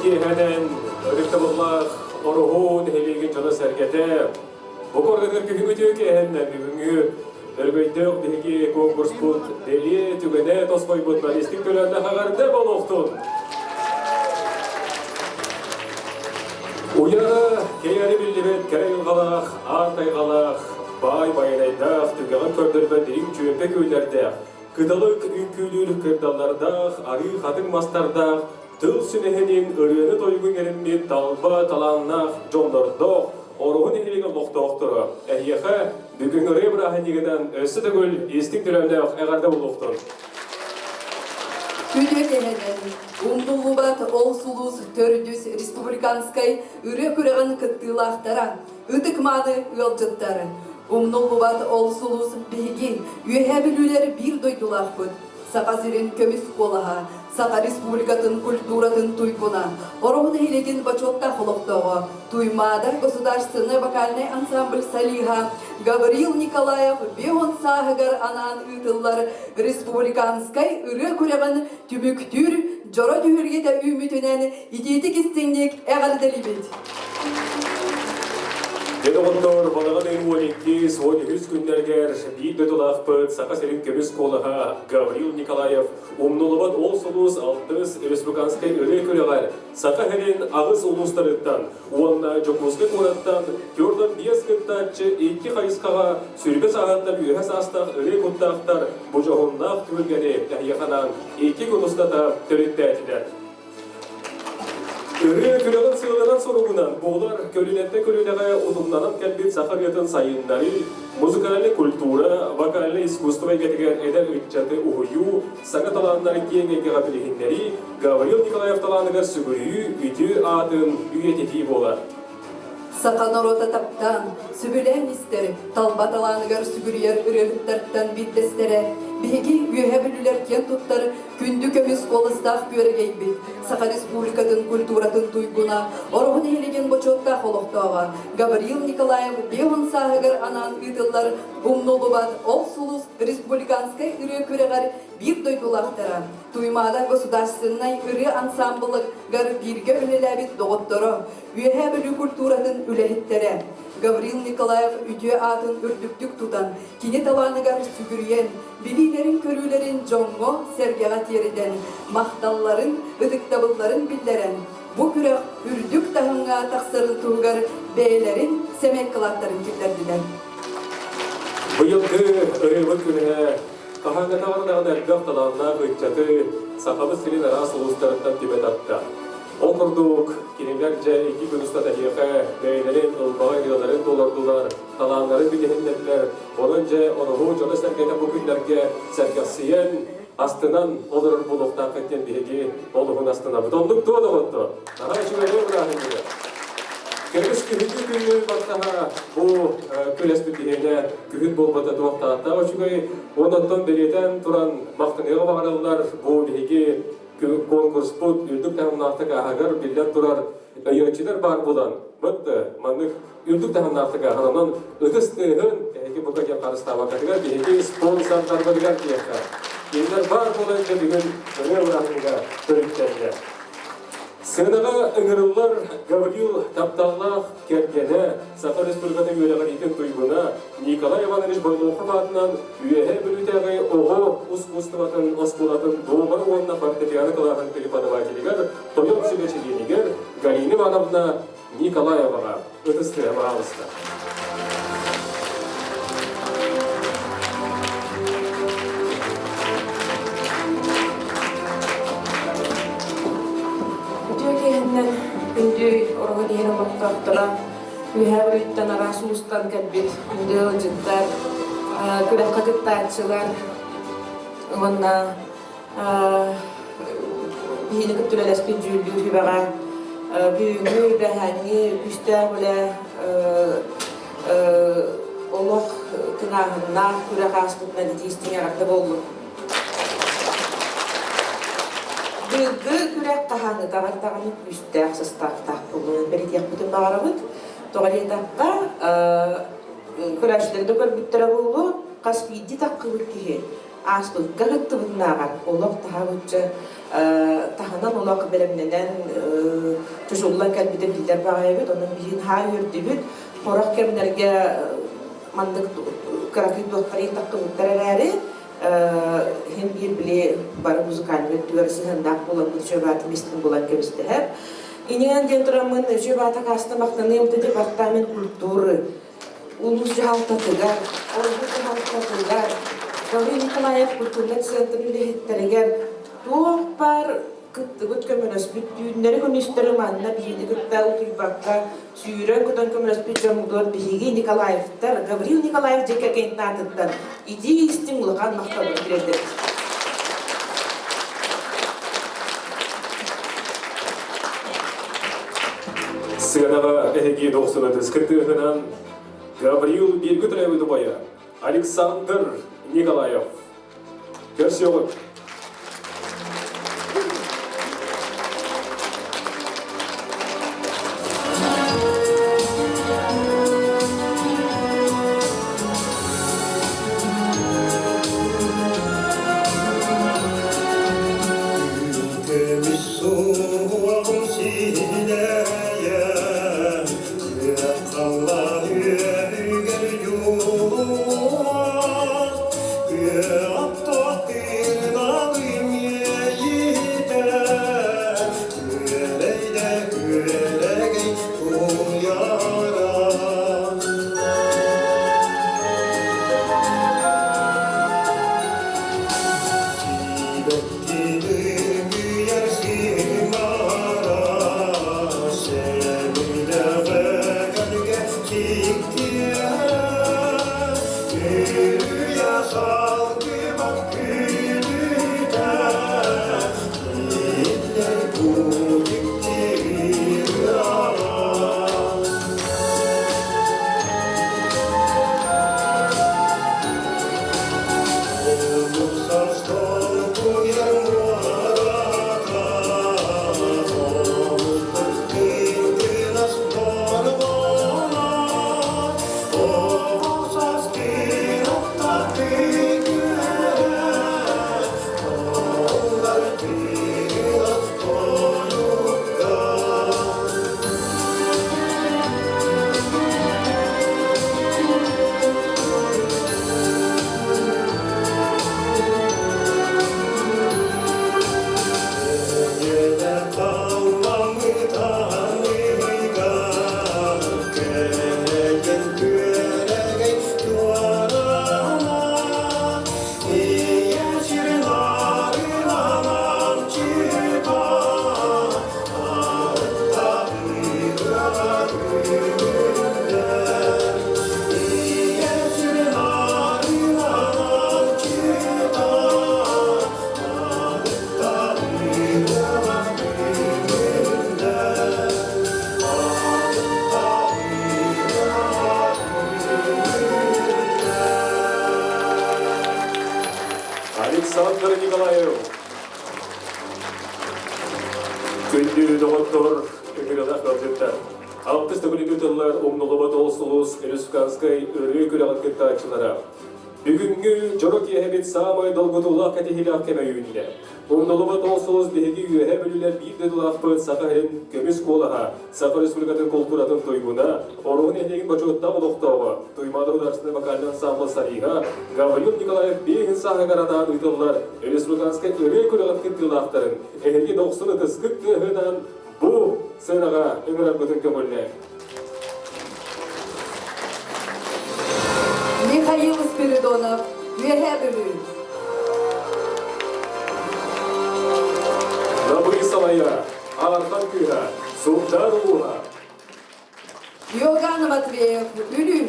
киэһэнэн ытыктабыллаах Ороһу нэһилиэгин дьоно-сэргэтэ бу курдук күһүҥҥү үтүө киэһэннэн бүгүҥҥү өрөгөйдөөх биһиги конкурспут бэлиэ түгэнэ тосхойбутунан истиҥ төлөөннөх эҕэрдэ буолуохтун! Уйара кэйэри биллибэт кэрэ айылҕалаах, аан тайҕалаах, баай байанайдаах, түгэҕин көрдөрбөт дириҥ чүөмпэ күөллэрдээх, кыталык үҥкүүлүүр кырдаллардаах, арыы хатыҥ мастардаах, тыл сүмэһинин ырыаны-тойугу иҥэриммит талба талааннаах дьоннордоох Ороһу нэһилиэгин олохтоохторо эһиэхэ бүгүн ырыа бырааһынньыгынан өссө төгүл истиҥ төлөөннөөх эҕэрдэ буолуохтун! Күнү кэһэнэн, умнуллубат ол сулус төрдүс республиканскай ырыа күрэҕин кыттыылаахтара, ытык-мааны ыалдьыттар. Умнуллубат ол сулус биһиги Үөһээ Бүлүүлэр биир дойдулаахпыт. Саха сирин көмүс куолаһа, Саха Республикатын культуратын туйгуна, Ороһу нэһилиэгин бочуоттаах олохтооҕо, Туймаада государственнай вокальнай ансамбль солиһа Гаврил Николаев 50 сааһыгар анаан ыытыллар республиканскай ырыа күрэҕин түмүктүүр дьоро түһүлгэтэ үүммүтүнэн итиитик истиҥник эҕэрдэлиибит! Дьэ доҕоттоор, балаҕан ыйын 12 13 күннэригэр биир дойдулаахпыт Саха сирин көмүс куолаһа Гаврил Николаев умнуллубат ол сулус алтыс республиканскай ырыа күрэҕэр Саха сирин аҕыс улуустарыттан уонна Дьокуускай куораттан 45 кыттааччы икки хайысхаҕа сүргэ сааһыттан үөһэ саастаах ырыа куттаахтар бу дьоһуннаах түһүлгэни эһиэхэ анаан икки күн устата төрүттээтилэр. Ырыа күрэҕин сыалынан-соругунан буолар көлүнэттэн көлүнэҕэ утумнанан кэлбит саха ырыатын сайыннарыы, музыкальнай культура, вокальнай искусство эйгэтигэр эдэр ыччаты уһуйуу, саҥа талааннары киэҥ эйгэҕэ билиһиннэрии, Гаврил Николаев талааныгар сүгүрүйүү үтүө аатын үйэтитии буолар. Саха норуота таптаан, сөбүлээн истэр, талба талааныгар сүгүрүйэр ырыаһыттартан биирдэстэрэ, биһиги Үөһээ Бүлүүлэр киэн туттар күндү көмүс куоластаах күөрэгэйбит, Саха Республикатын культуратын туйгуна, Ороһу нэһилиэгин бочуоттаах олохтооҕо Гаврил Николаев 50 сааһыгар анаан ыытыллар Умнуллубат ол сулус республиканскай ырыа күрэҕэр биир дойдулаахтара, Туймаада государственнай ырыа ансаамбылыгар бииргэ үлэлээбит доҕотторо, Үөһээ Бүлүү культуратын үлэһиттэрэ Гаврил Николаев үтүө аатын үрдүктүк тутан, кини талааныгар сүгүрүйэн, билиилэрин-көрүүлэрин дьоҥҥо-сэргэҕэ тиэрдэн, махталларын, ытыктабылларын биллэрэн, бу күрэх үрдүк таһымҥа тахсарын туһугар бэйэлэрин сэмэй кылааттарын киллэрдилэр. Быйылгы ырыабыт күнэ хаһааҥҥытааҕар даҕаны элбэх талааннаах ыччаты Сахабыт сирин араас улуустарыттан түмэ тарта. Ол курдук, кинилэр дьэ икки күн устата эһиэхэ бэйэлэрин ылбаҕай ырыаларын толордулар, талааннарын билиһиннэрдилэр. Онон дьэ Ороһу дьоно-сэргэтэ бу күннэргэ сэргэхсийэн, астынан олорор буолуохтааххыт диэн биһиги олуһун астынабыт. Оннук дуо, доҕоттор? Наһаа үчүгэй бырааһынньыга. Көмүс күһүҥҥү күнү баттаһа бу күрэспит биһиэнэ күһүн буолбата туохтаахтаах үчүгэй. Онон бэлиэтээн туран махтаныаҕы баҕараллар бу биһиги конкурспут үрдүк таһымнаахтык ааһыгар биллэн турар өйөөччүлэр баар буолан быт маннык үрдүк таһымнаахтык ааһан онон ытыс тыаһын эһиги бука диэн харыстаабаккатыгар биһиги спонсордарбытыгар диэххэ кинилэр баар буолан дьэ бүгүн ырыа бырааһынньыга төрүттэннэ. Сыанаҕа ыҥырыллар Гаврил тапталлаах кэргэнэ, Саха Республикатын үөрэҕириитин туйгуна Николай Иванович Бойлохов аатынан Үөһээ Бүлүүтээҕи оҕо ускуустубатын оскуолатын дуобар уонна фортепиано кылааһын преподавателигэр, тойон сүбэ чилиэнигэр Галина Ивановна Николаеваҕа ытыс тыаһа баҕалыста. Үтүө киэһэннэн күндү Ороһу иһин олохтоохторо, Үөһээ Бүлүүттэн араас улуустан кэлбит күндү ыалдьыттар, күрэххэ кыттааччылар уонна биһиги кытта үлэлэспит дьүүллүүр сүбэҕэ бүгүҥҥү, бэҕэһээҥҥи күүстээх үлэ олох тыҥааһыннаах күрэх ааспытынан итии-истиҥ эҕэрдэ буоллун. Быйылгы күрэх хаһааҥҥытааҕар даҕаны күүстээх састааптаах буолуон бэлиэтиэхпитин баҕарабыт. Тоҕо диэтэххэ, көрөөччүлэри да көрбүттэрэ буолуо, хас биирдии таххыбыт киһи ааспыкка кыттыбытынааҕар олох таһа бучча таһынан олох бэлэмнэнэн чочуллан кэлбитэ биллэр баҕайыбыт. Онон биһин хаа үөрдүбүт. Хорох кэмнэргэ маннык кыракый туохтар таххыбыттар эрээри иһин биир били бары музыкальный өттүгэр сыһыаннаах буоламмыт үчүгэй мистин булан кэбистэһэр. Инэн диэн тураммын үчүгэй баата кааста махтаныам департамент культуры улуус дьаһалтатыгар, ордук дьаһалтатыгар, Гаврил Николаев культурнай центр үлэһиттэригэр туох баар кыттыбыт көмөлөспүт түүннэри күнүстэри манна биһиги кытта утуйбакка сүүрэн-көтөн көмөлөспүт дьоммутугар биһиги Николаевтар, Гаврил Николаев дьиэ кэргэнин аатыттан итии истиҥ улахан махталбын тириэрдэбит. Сыанаҕа эһиги дохсунатыс кыттыыһынан Гаврил бииргэ төрөөбүт убайа Александр Николаев. Көрсүөҕүҥ! Көмүс суоҕум сиһилэйэн, Халлаан үөһүгэр дьулуһар, Күөх тыыналым иэйиитэ, Күөрэйдэ күөрэгэй куйаара. Сибэккини симара, Сэмилэҕэ кэлгэ сиктиэрэ, Үрүйэ салгыбат күлүтэ, Ииллэр кутик тириара. Thank you. Александр Николаев. Күндү доҕоттор, ыҥырыылаах ыалдьыттар. Алтыс төгүлүк тыллар умнуллубат ол сулус Республиканскай ырыы күрэҕин кыттааччылара. Бүгүҥҥү дьоро киэһэбит саамай долгутуулаах кэтэһиилээх кэмэ үүннэ. Умнуллубат ол сулус биһиги Үөһээ Бүлүүлэр биир дойдулаахпыт Саха сирин көмүс куолаһа, Саха Республикатын култууратын туйгуна, Оруһун нэһилиэгин бочуоттаах олохтооҕо, Туймаада художественнай вокальнай ансамбл солиһа Гаврил Николаев биэһин сааһыгар анаан ыытыллар республиканскай ырыа күрэҕин кыттыылаахтарын эһиги дохсун ытыскыт тыаһынан бу сыанаҕа ыҥырарбытын көҥүллээҥ. Михаил Спиридонов, Үөһээ Бүлүү. Набый салайа, Аархан кыыһа, Сунтаар улууһа. Иоганн Матвеев, Бүлүү.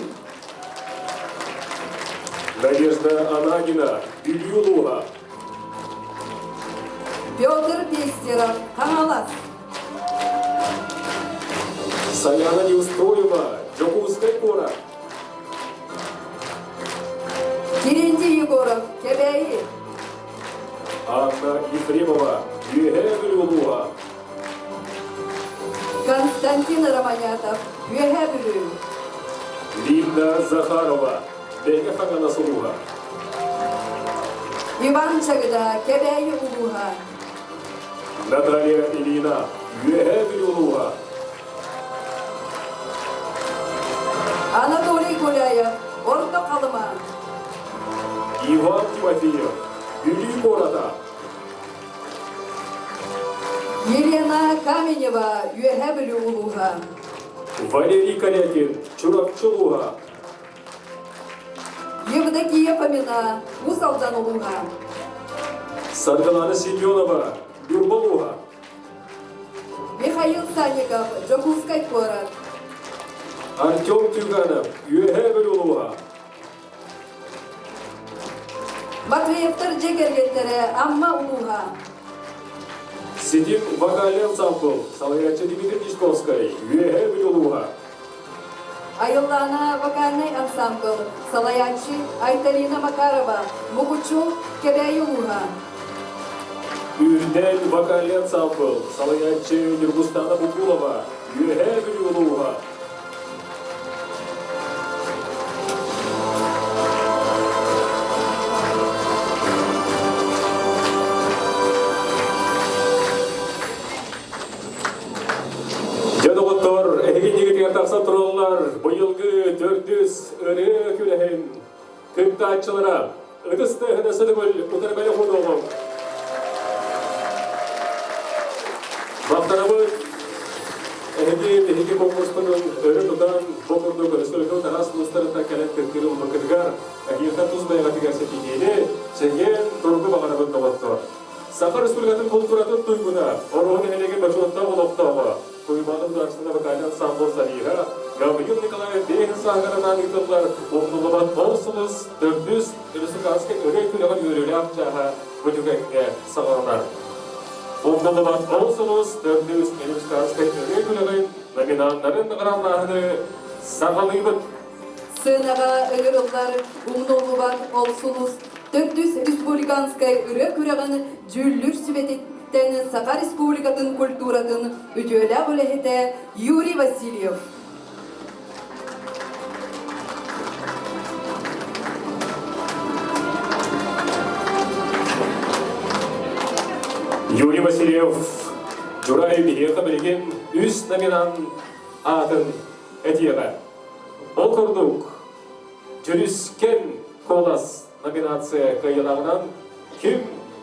Надежда Анагина, Бүлүү улууһа. Петр Пестеров, Хаҥалас. Саяна Неустроева, Дьокуускай куорат. Терентий Егоров, Кэбээйи. Анна Ефремова, Үөһээ Бүлүү улууһа. Константин Романятов, Үөһээ Бүлүү. Линда Захарова, Мэҥэ Хаҥалас улууһа. Иван Чагда, Кэбээйи улууһа. Наталья Ильина, Үөһээ Бүлүү улууһа. Анатолий Гуляев, Орто Халыма. Иван Тимофеев, Бүлүү куората. Елена Каменева, Үөһээ Бүлүү улууһа. Валерий Корякин, Чурапчы улууһа. Евдокия Фомина, Уус Алдан улууһа. Саргылана Семенова, Ньурба улууһа. Михаил Санников, Дьокуускай куорат. Артем Тюганов, Үөһээ Бүлүү улууһа. Матвеевтар дьиэ кэргэттэрэ Амма улууһа. Сидим вокальный ансамбль, салайааччы Дмитрий Дьячковскай, Үөһээ Бүлүү улууһа. Айыллаана вокальнай ансамбль, салайааччы Айталина Макарова, Мукучу, Кэбээйи улууһа. Үрдэл вокальный ансамбль, салайааччы Ньургустана Букулова, Үөһээ Бүлүү улууһа. Дьэ, доҕоттор, эһиги иннигитигэр тахсан тураллар быйылгы төрдүс ырыа күрэһин кыттааччылара ытыс тыаһына сыдыгыл утары бэлэх уонуоҕуҥ. Махтанабыт эһиги биһиги конкурспутун өрө тутан бу курдук өрөспүүбүлүкэ тараас улуустарыттан кэлэн кыттыыны ылбыккытыгар эһиэхэ тус бэйэҕитигэр ситиһиини, чэгиэн туругу баҕарабыт доҕоттор. Саха Республикатын култууратын туйгуна, Оруоһун нэһилиэгин бочуоттаах олохтооҕо, Туймаада художественнай вокальный ансамбль солиһа Гавриил Николаев бэйэтин сааһыгар ыытыллар умнуллубат ол сулус төрдүс республиканскай ырыа күрэҕин үөрүүлээх чааһа бу түгэҥҥэ саҕаланар. Умнуллубат ол сулус төрдүс республиканскай ырыа күрэҕин номинаннарын наҕараалааһыны саҕалыыбыт. Сыанаҕа ыҥырыллар умнуллубат ол сулус төрдүс республиканскай ырыа күрэҕин дьүүллүүр сүбэтиттэн Саха Республикатын культуратын үтүөлээх үлэһитэ Юрий Васильев. Юрий Васильев Журай биһиэхэ билигин үс номинант аатын этиэҕэ. Ол курдук, Дьүрүскэн куолас номинация кыайыылааҕынан ким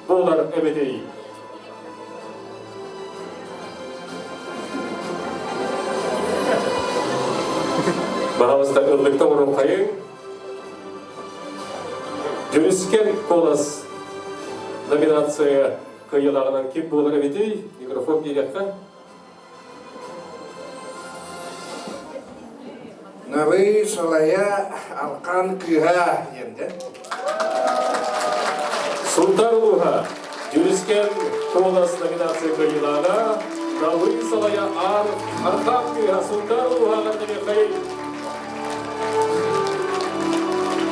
буолар эбитий? Баһаалыста ыллыкта оҥоруоххайыҥ. Дьүрүскэн куолас номинация кыайыылааҕынан ким буолар эбитий? Микрофон биэриэххэ. Набый салайа Алхан кыыһа диэн Сунтаар улууһа Дьүрүскэн куолас номинация кыайыылааҕа Набый салайа Аар Архаан кыыһа Сунтаар улууһа Михаил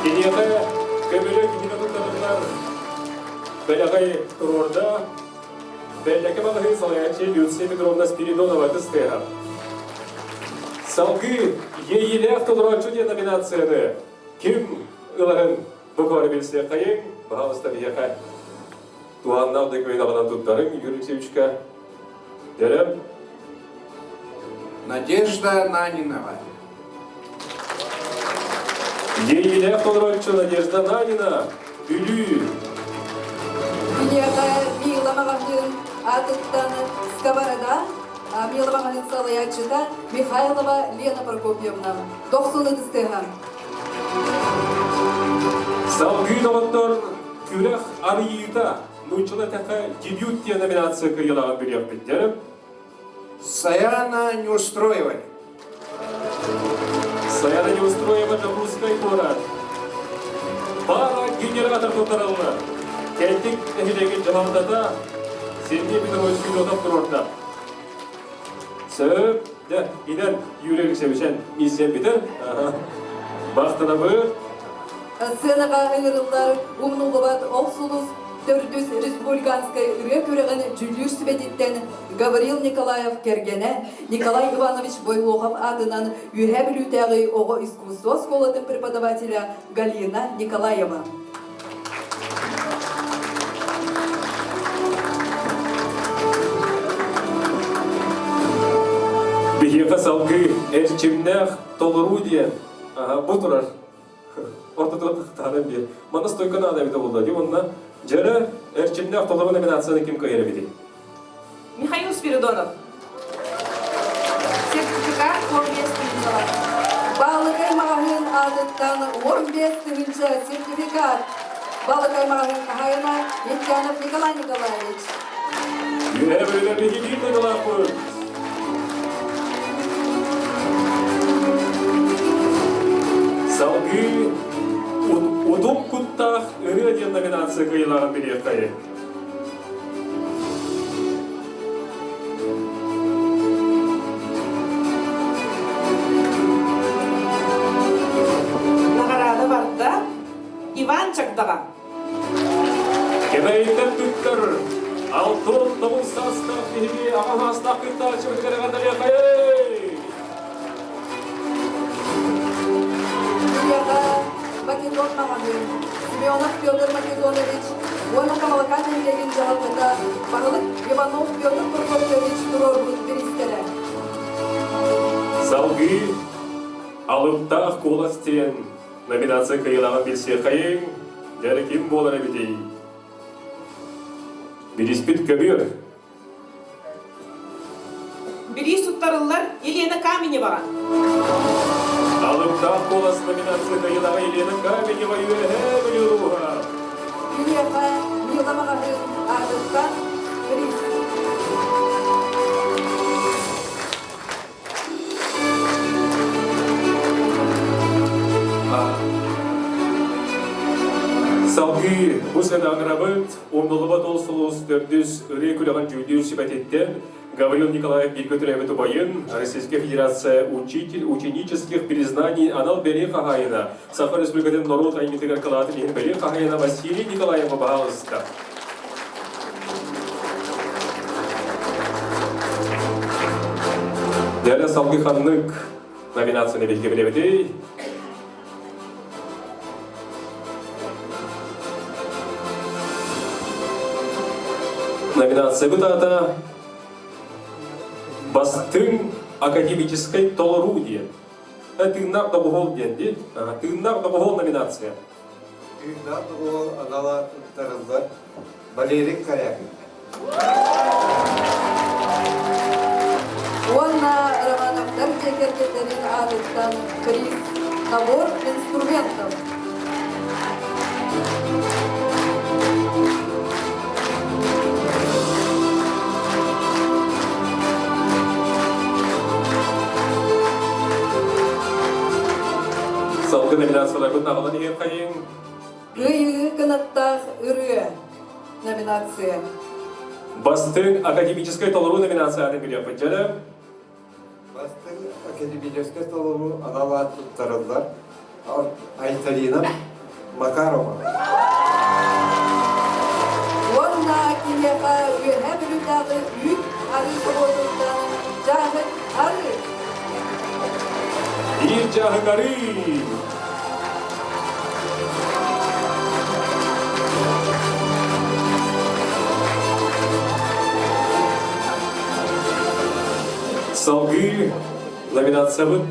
Киниэхэ көмөлө кинигэ туттарыллар бэлэҕи туруорда Бэллэкэ маҕаһыын салайааччы Люция Петровна Спиридонова тыстыаһа. Салгыы Иэйиилээх толорооччу диэн номинацияны ким ыларын бу куоры билсиэххэйиҥ, баһаалыста биһиэхэ туһааннаах документ туттарыҥ Юрий Алексеевичка. Дөрөм. Надежда Нанинова. Иэйиилээх толорооччу Надежда Нанина, Бүлүү. Киниэхэ Мила маҕаһыын аатыттан Сковорода, Мила маҕаһыын салайааччыта Михайлова Лена Прокопьевна. Дохсун ытыстыаһа. Салгыы доҕоттор күрэх арыйыыта нууччалыы эттэххэ дебют диэн номинация кыайыылааҕын билиэхпит дьэ. Саяна Неустроева. Саяна Неустроева Дьокуускай куорат. Баара генератор туттарыллар. Кэлтик нэһилиэгин дьаһалтата Сергей Петрович Федотов туруорда. Сөп, дэ, инэн Юрий Алексеевич миссия бүтэр. Бахтанабыт. Сценаҕа ыҥырыллар умнуллубат ол сулус төрдүс республиканскай ырыа күрэҕин дьүүллүүр сүбэтиттэн Гаврил Николаев кэргэнэ Николай Иванович Бойлохов аатынан Үөһээ Бүлүүтээҕи оҕо искусство оскуолатын преподавателя Галина Николаева. Биһиэхэ салгыы эрчимнээх толоруу диэн бу турар. Ортотугар тахтаанан биэр. Манна стойка наада эбитэ буолла дии. Уонна дьэрэ эрчимнээх толоруу номинацияны ким кыайар эбитий? Михаил Спиридонов. Сертификат 15 тыһыынчалар. Баалыкай маҕаһыын аатыттан 15 тыһыынча сертификат. Балыкай маҕаһыын хаһаайына Евгенов Николай Николаевич. Үөһэ бөлүгэр биһиги дойдулаахпыт. Салгыы Утум куттаах ырыа диэн номинация кыайыылааҕын билиэххэйин. Наҕараада барда Иван Чагдаҕа. Кэбэйиттэн туттар алтын тобул саастаах киһини аҕа саастаах кыттааччыбытыгар эҕэрдэлиэххэйин! Ильяға Македон маҕаһыын Семенов Петр Македонович уонна Тамалакаан нэһилиэгин дьаһалтата баһылык Иванов Петр Прокопьевич туруорбут бириистэрэ. Салгыы Алыптаах куолас диэн номинация кыайыылааҕын билсиэхэйиҥ, дьэ ким буолар эбитий? Бириспит көбүөр. Бириис туттарыллар Елена Каменеваҕа. Алыптаах куолас номинация кыайыылааҕа Елена Каменева үөһээ Бүлүү улууһа. Киниэхэ Мила маҕаһыын аатыттан приз. Салгыы бу сыанаҕырабыт умнуллубат ол сулус төрдүс ырыа күрэҕин дьүүллүүр сүбэтиттэн Гаврил Николаев бииргэ төрөөбүт убайын, Российская Федерация учитель ученических признаний анал бэлиэ хаһаайына, Саха Республикатын норуот айымньытыгар кылаатын иһин бэлиэ хаһаайына Василий Николаева баһаалыста. Дьэ, салгыы ханнык номинацияны биһиги билэбитий? Номинациябыт аата «Бастыҥ академическай толоруу» диэн. Тыыннаах доҕуһуол диэн дии. Тыыннаах доҕуһуол номинация. Тыыннаах доҕуһуол анала туттарыллар Валерий Корякин. Уонна Романовтар дьиэ кэргэннэрин аатыттан приз набор инструментов. Салгын номинацияларбыт аҕалан иһиэххэйиҥ. Кыайыы кынаттаах ырыа номинация. Бастыҥ академическай толоруу номинацияны билиэхпит дьэ. Бастыҥ академическай толоруу анал аат туттарыллар Айталина Макарова. Уонна киниэхэ Үөһээ Бүлүүтээҕи үүт арыы собуотуттан дьааһык арыы. Биир дьааһык арыы. Салгыы номинациябыт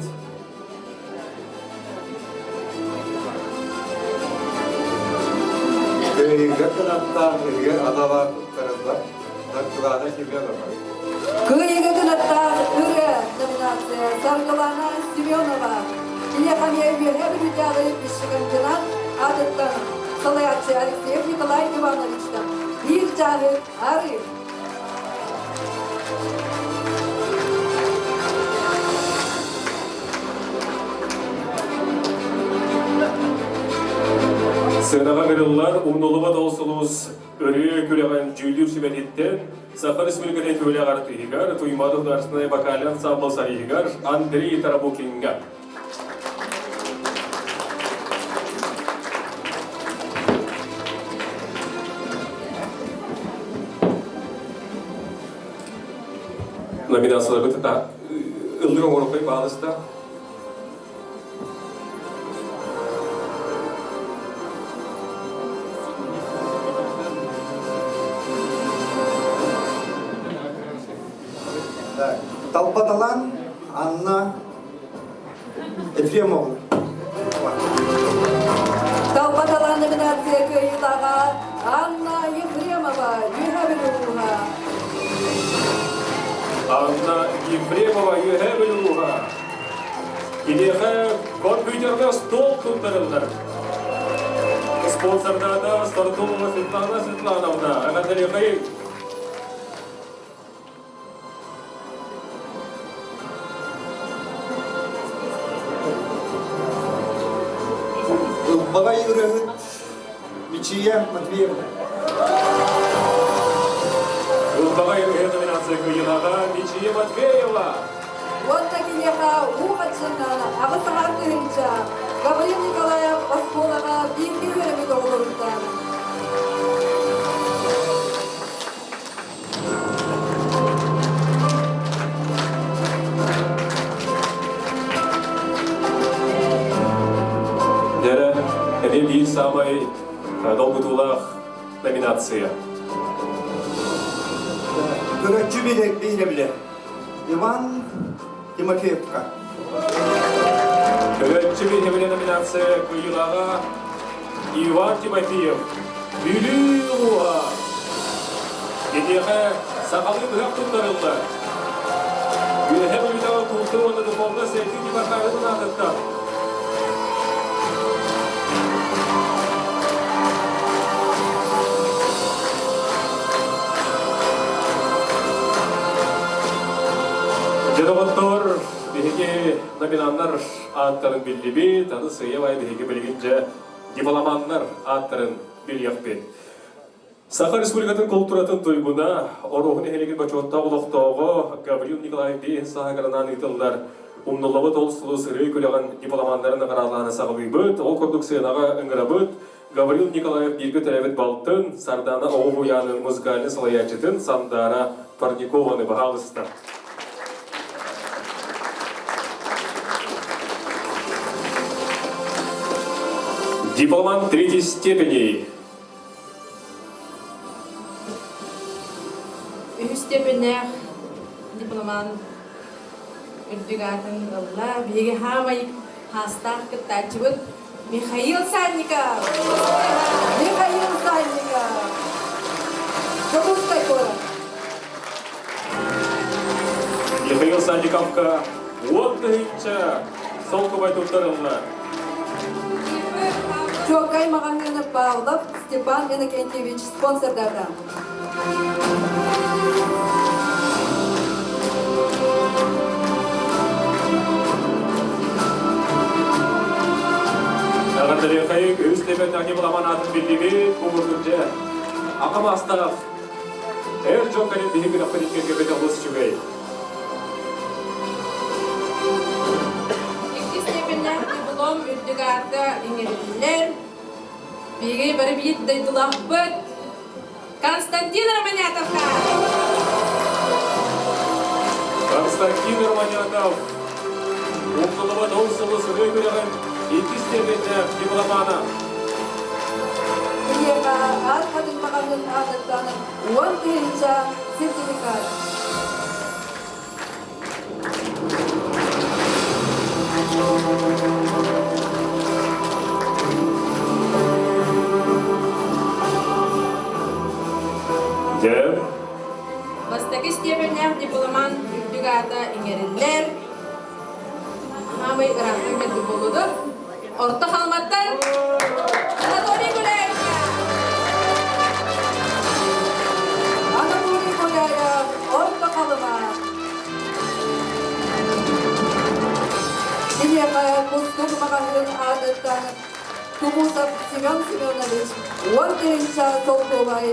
Кыайыыга кынаттаах ырыа анала туттарыллар Саргылана Семенова. Кыайыыга кынаттаах ырыа номинация Саргылана Семенова. Киниэхэ эмиэ Үөһээ Бүлүүтээҕи пищекомбинат аатыттан салайааччы Алексеев Николай Ивановичтан биир чааһы арыы. Сыанаҕа ыҥырыллар умнуллубат ол сулус ырыа күрэҕин дьүүллүүр сүбэтиттэн Саха Республикатын үтүөлээх артыыһыгар Туймаада государственнай вокальнай ансамбл солиһыгар Андрей Тарабукиҥҥа. Номинацияларбыт ыллык оҥоруккай баалыста. Талбаталан. Анна Ефремова. Талба талаан номинация кыайыылааҕа Анна Ефремова, Үөһээ Бүлүү улууһа. Анна Ефремова, Үөһээ Бүлүү улууһа. Киниэхэ компьютерга стол туттарыллар. Спонсордаата Сартулова Светлана Светлановна. Эҕэрдэлиэхэйиҥ! Ылбаҕай ырыаһыт Мичийэ Матвеевна. Ылбаҕай ырыаһыт номинация кыайыылааҕа Мичийэ Матвеева. Уонна киниэхэ уу хаччыннаан 8 аҕар тыһыынча Гаврил Николаев оскуолаҕа бииргэ үөрэммит оҕолоруттан. Дьэ, эмиэ биир саамай долгутуулаах номинация. Көрөөччү биһирэбилэ Иван Тимофеевка. Көрөөччү биһирэбилэ номинация кыайыылааҕа Иван Тимофеев. Бүлүү улууһа. Киниэхэ сахалыы быһах туттарыллар. Үөһээ Бүлүүтээҕи култуура уонна духовнай сайдыы департаменын аатыттан Дьэ, доҕоттор, биһиги номинаннар ааттарын биллибит, аны сыыйа-баайа биһиги билигин дьэ дипломаннар ааттарын билиэхпит. Саха Республикатын култууратын туйгуна, Оруоһун нэһилиэгин бочуоттаах олохтооҕо Гаврил Николаев биэһин сааһыгар ыытыллар Умнуллубат ол сулус ырыа күрэҕин дипломаннарын наҕараадалааны саҕалыыбыт. Ол курдук сыанаҕа ыҥырабыт Гаврил Николаев бииргэ төрөөбүт балтын, Сардаана оҕо уһуйаанын музыкальнай салайааччытын Сандаара Парникованы баһаалыста. Дипломант третьей степени. Үһүс степеннээх дипломант үрдүк аатын ылла. Биһиги хаамай хаастаах кыттааччыбыт Михаил Санников! Михаил Санников! Дьокуускай куорат. Михаил Санниковка 10 000 солкуобай туттарылла. Чуокай маҕаһыыны Павлов Степан Иннокентьевич спонсордаата. Эҕэрдэлиэхэйиҥ үс степеннээх дипломан аатын биллибит, бу курдук дьэ. Аҕам астаах эр дьон кэлин биһиги күрэхпит иккиргэ олус үчүгэй. Иккис степеннээх диплом үрдүк аата иҥэриллэр. Биһиги бары биир дойдулаахпыт Константин Романятовка! Константин Романятов умнуллубат ол сылы сырыы күрэҕин иккис степеннээх дипломана. Киниэхэ аар хатыҥ маҕаһыын аатыттан 10 000 сертификат. Дьэ, Бастакы степеннээх дипломант үрдүк аата иҥэриллэр. Хаамай ыраахтан кэлбит буолуду. Орто Халыматтан Анатолий Гуляевка! Анатолий Гуляев, Орто Халыма. Киниэхэ Кустук маҕаһыын аатыттан Тумусов Семен Семенович 10 000 солкуобай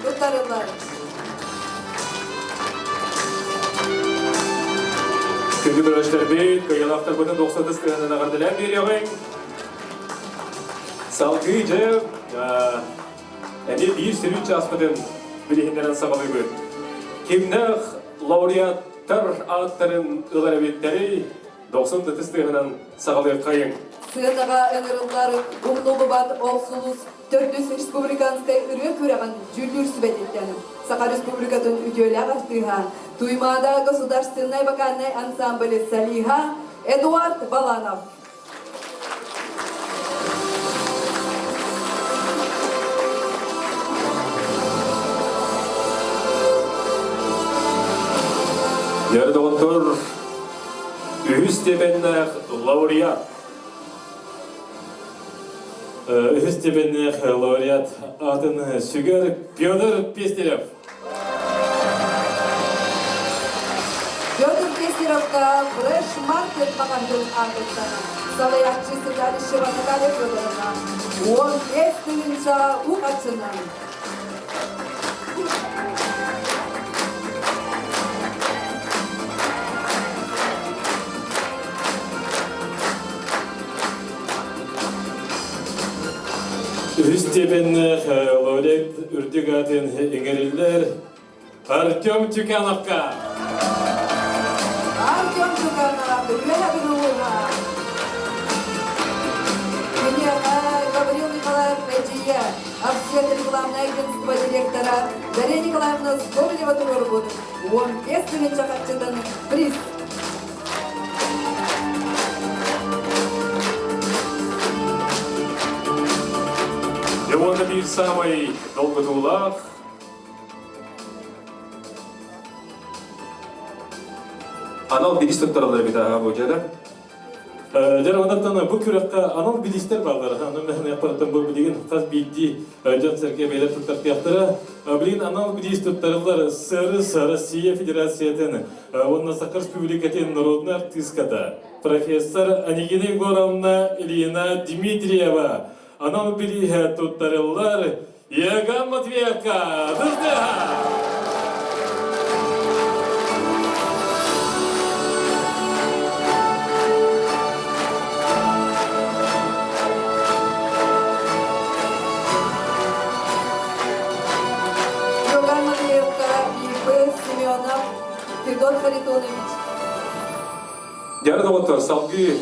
туттарыллар. Күндү көрөөччүлэрбит, кыайыылаахтарбытын 90 тыһынан эҕэрдэлээн биэриэҕиҥ. Салгыы дьэ, эмиэ биир сүрүн чааспытын билиһиннэрэн саҕалыыбыт. Кимнээх лауреаттар ааттарын ылар эбиттэрий? 90 тыһынан саҕалыаххайыҥ. Сыанаҕа ыҥырыллар умнуллубат ол сулус төрдүс республиканскай ырыа күрэҕин дьүүллүүр сүбэтиттэн Саха Республикатын үтүөлээх артыыһа. Туймаада государственнай вокальнай ансамбль солиһа Эдуард Баланов. Дьэ, доҕоттор, үһүс степеннээх лауреат. Үһүс степеннээх лауреат атын сүгэр Петр Пестерев. Петр Пестеревка Фреш Маркет маҕаһыын аатыттан салайааччы Седалищева Наталья Федоровна 15 тыһыынча ук аччынан. Үһүс степеннээх лауреат үрдүк аатын иҥэриллэр Артем Тюкановка. Артем Тюканов, үөһэ Бүлүүһэ. Киниэхэ Гаврил Николаев эдьиийэ, Овсет рекламное агентство директора Дарья Николаевна Скобелева туруорбут 15 тыһыынча харчытын приз. Дьэ уонна биир саамай долгутуулаах анал бириис туттараллар эбит аа бу дьэ да. Дьэ онтон бу күрэххэ анал бириистэр бааллар. Аны мэһэнэхпараттан бу билигин хас биирдии дьон-сэргэ бэйэлэр туттартыахтара. Билигин анал бириис туттарыллар СРС Россия Федерациятын уонна Саха Республикатын народнай артыыската профессор Анегина Егоровна Ильина Дмитриева анал бирииһэ туттарыллар Иоганн Матвеевка Дыздыха! Иоганн Матвеевка И.П. Семенов Федот Харитонович. Дьэ, доҕоттор, салгыы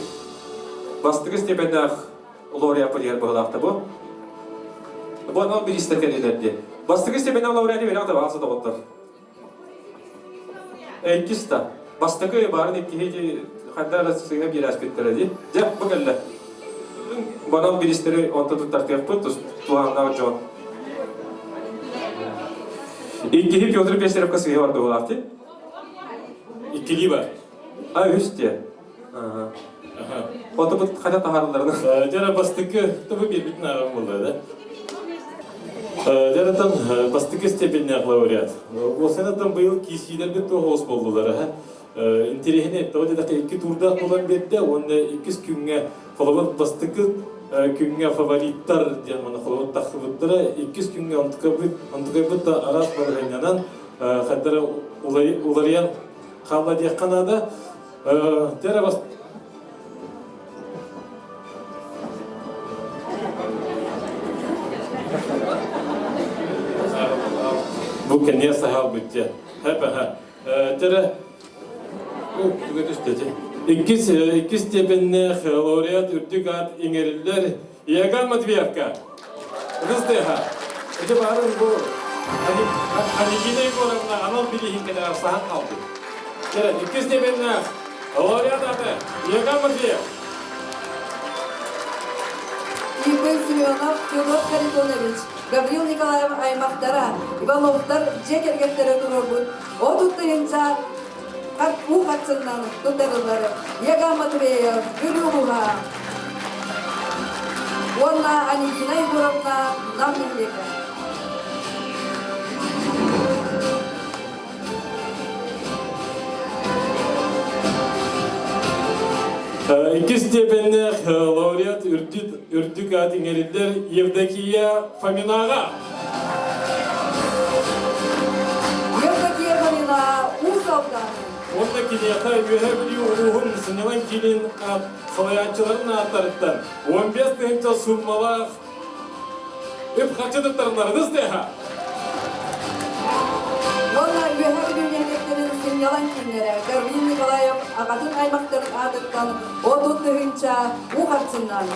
бастакы степеннээх лауреат диэн быһылаахта бу. Бу анал бириистэр кэллилэр диэн. Бастакы степеннээх лауреаты билэҕит да баҕаса доҕоттор. Иккис да. Бастакы баарын иккиһи хайда эрэ сыыһа биэрээспиттэрэ дии. Дьэ, бу кэллэ. Банал бириистэри онто туттартыахпыт туһааннаах дьон. Иккиһи Петр Пестеревка сыыһа бар быһылаах дии. Иккилии бар. А, үс диэ. Отубут хайа таһаарылларын. Дьэ бастакы тобу биэрбитин ааҕан буолла да. Дьэ бастакы степеннээх лауреат. Уосанаттан быйыл киисиилэрбит туох олус буоллулар Интэриэһинэй тоҕо диэтэххэ икки туурдаах буолан биэрдэ уонна иккис күҥҥэ холобур бастакы күҥҥэ фавориттар диэн маны холобур тахсыбыттара иккис күҥҥэ онтукайбыт онтукайбыт да араас балаһыанньанан хайдара уларыйан хаалла диэххэ наада. Дьэ бас Бу кэнниэ саһаалбыт дьэ. Хэп-ха. Дьэ Иккис, иккис степеннээх лауреат үрдүк аат иҥэриллэр Иоганн Матвеевка. Ытыс Ити баарын бу Анегина Егоровна анал билиһин кэлэр саһан қалды. Дьэ, иккис степеннээх лауреат аты Иоганн Матвеев. И.П. Семенов, Федор Харитонович, Гаврил Николаев аймахтара, Ивановтар дьиэ кэргэттэрэ туруорбут 30 тыһыынча уу харчыннан туттарыллар Яга Матвеев, Бүлүү уонна Анегина Егоровна Нам нэһилиэгэ. Иккис степеннээх лауреат үрдүк, үрдүк аат иҥэриллэр Евдокия Фоминаҕа. Евдокия Фомина Уус Алдан. Уонна киниэхэ Үөһээ Бүлүү улууһун сынньалаҥ киинин салайааччыларын ааттарыттан 15 тыһыынча сууммалаах үп-харчы туттарыннарыныз дыха. Уонна Үөһээ Бүлүү нэһилиэктэрин сынньалаҥ кииннэрэ Гаврил Николаев аҕатын аймахтарын аатыттан 30 тыһыынча уу харчыннан.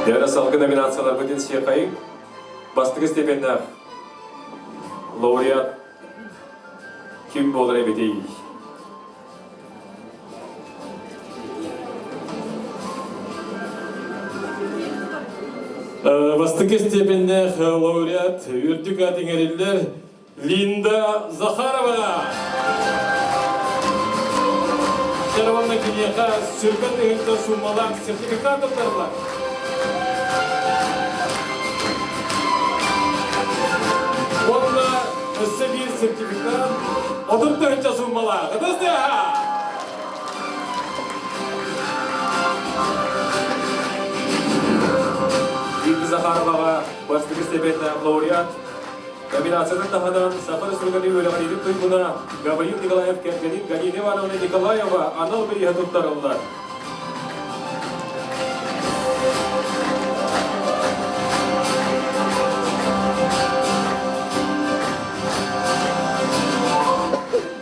Дьэ, салгы номинацияларбытын сиэхэйиҥ. Бастакы степеннээх лауреат ким буолар эбитий? Бастакы степеннээх лауреат үрдүк аат иҥэриллэр Линда Захарова! Дьараванна киниэхэ сүргэн ыһыктар суммалаах сертификат туттарылар. Уонна өссө биир сертификат 30 тыһыынча суммалаах. Ытыс тыаһа! Линда Захароваҕа бастакы степеннээх лауреат Номинациятын таһынан Саха Республикатын үөрэҕириитин туйгуна Гаврил Николаев кэргэнин Галина Ивановна Николаева анал бирииһэ туттарыллар.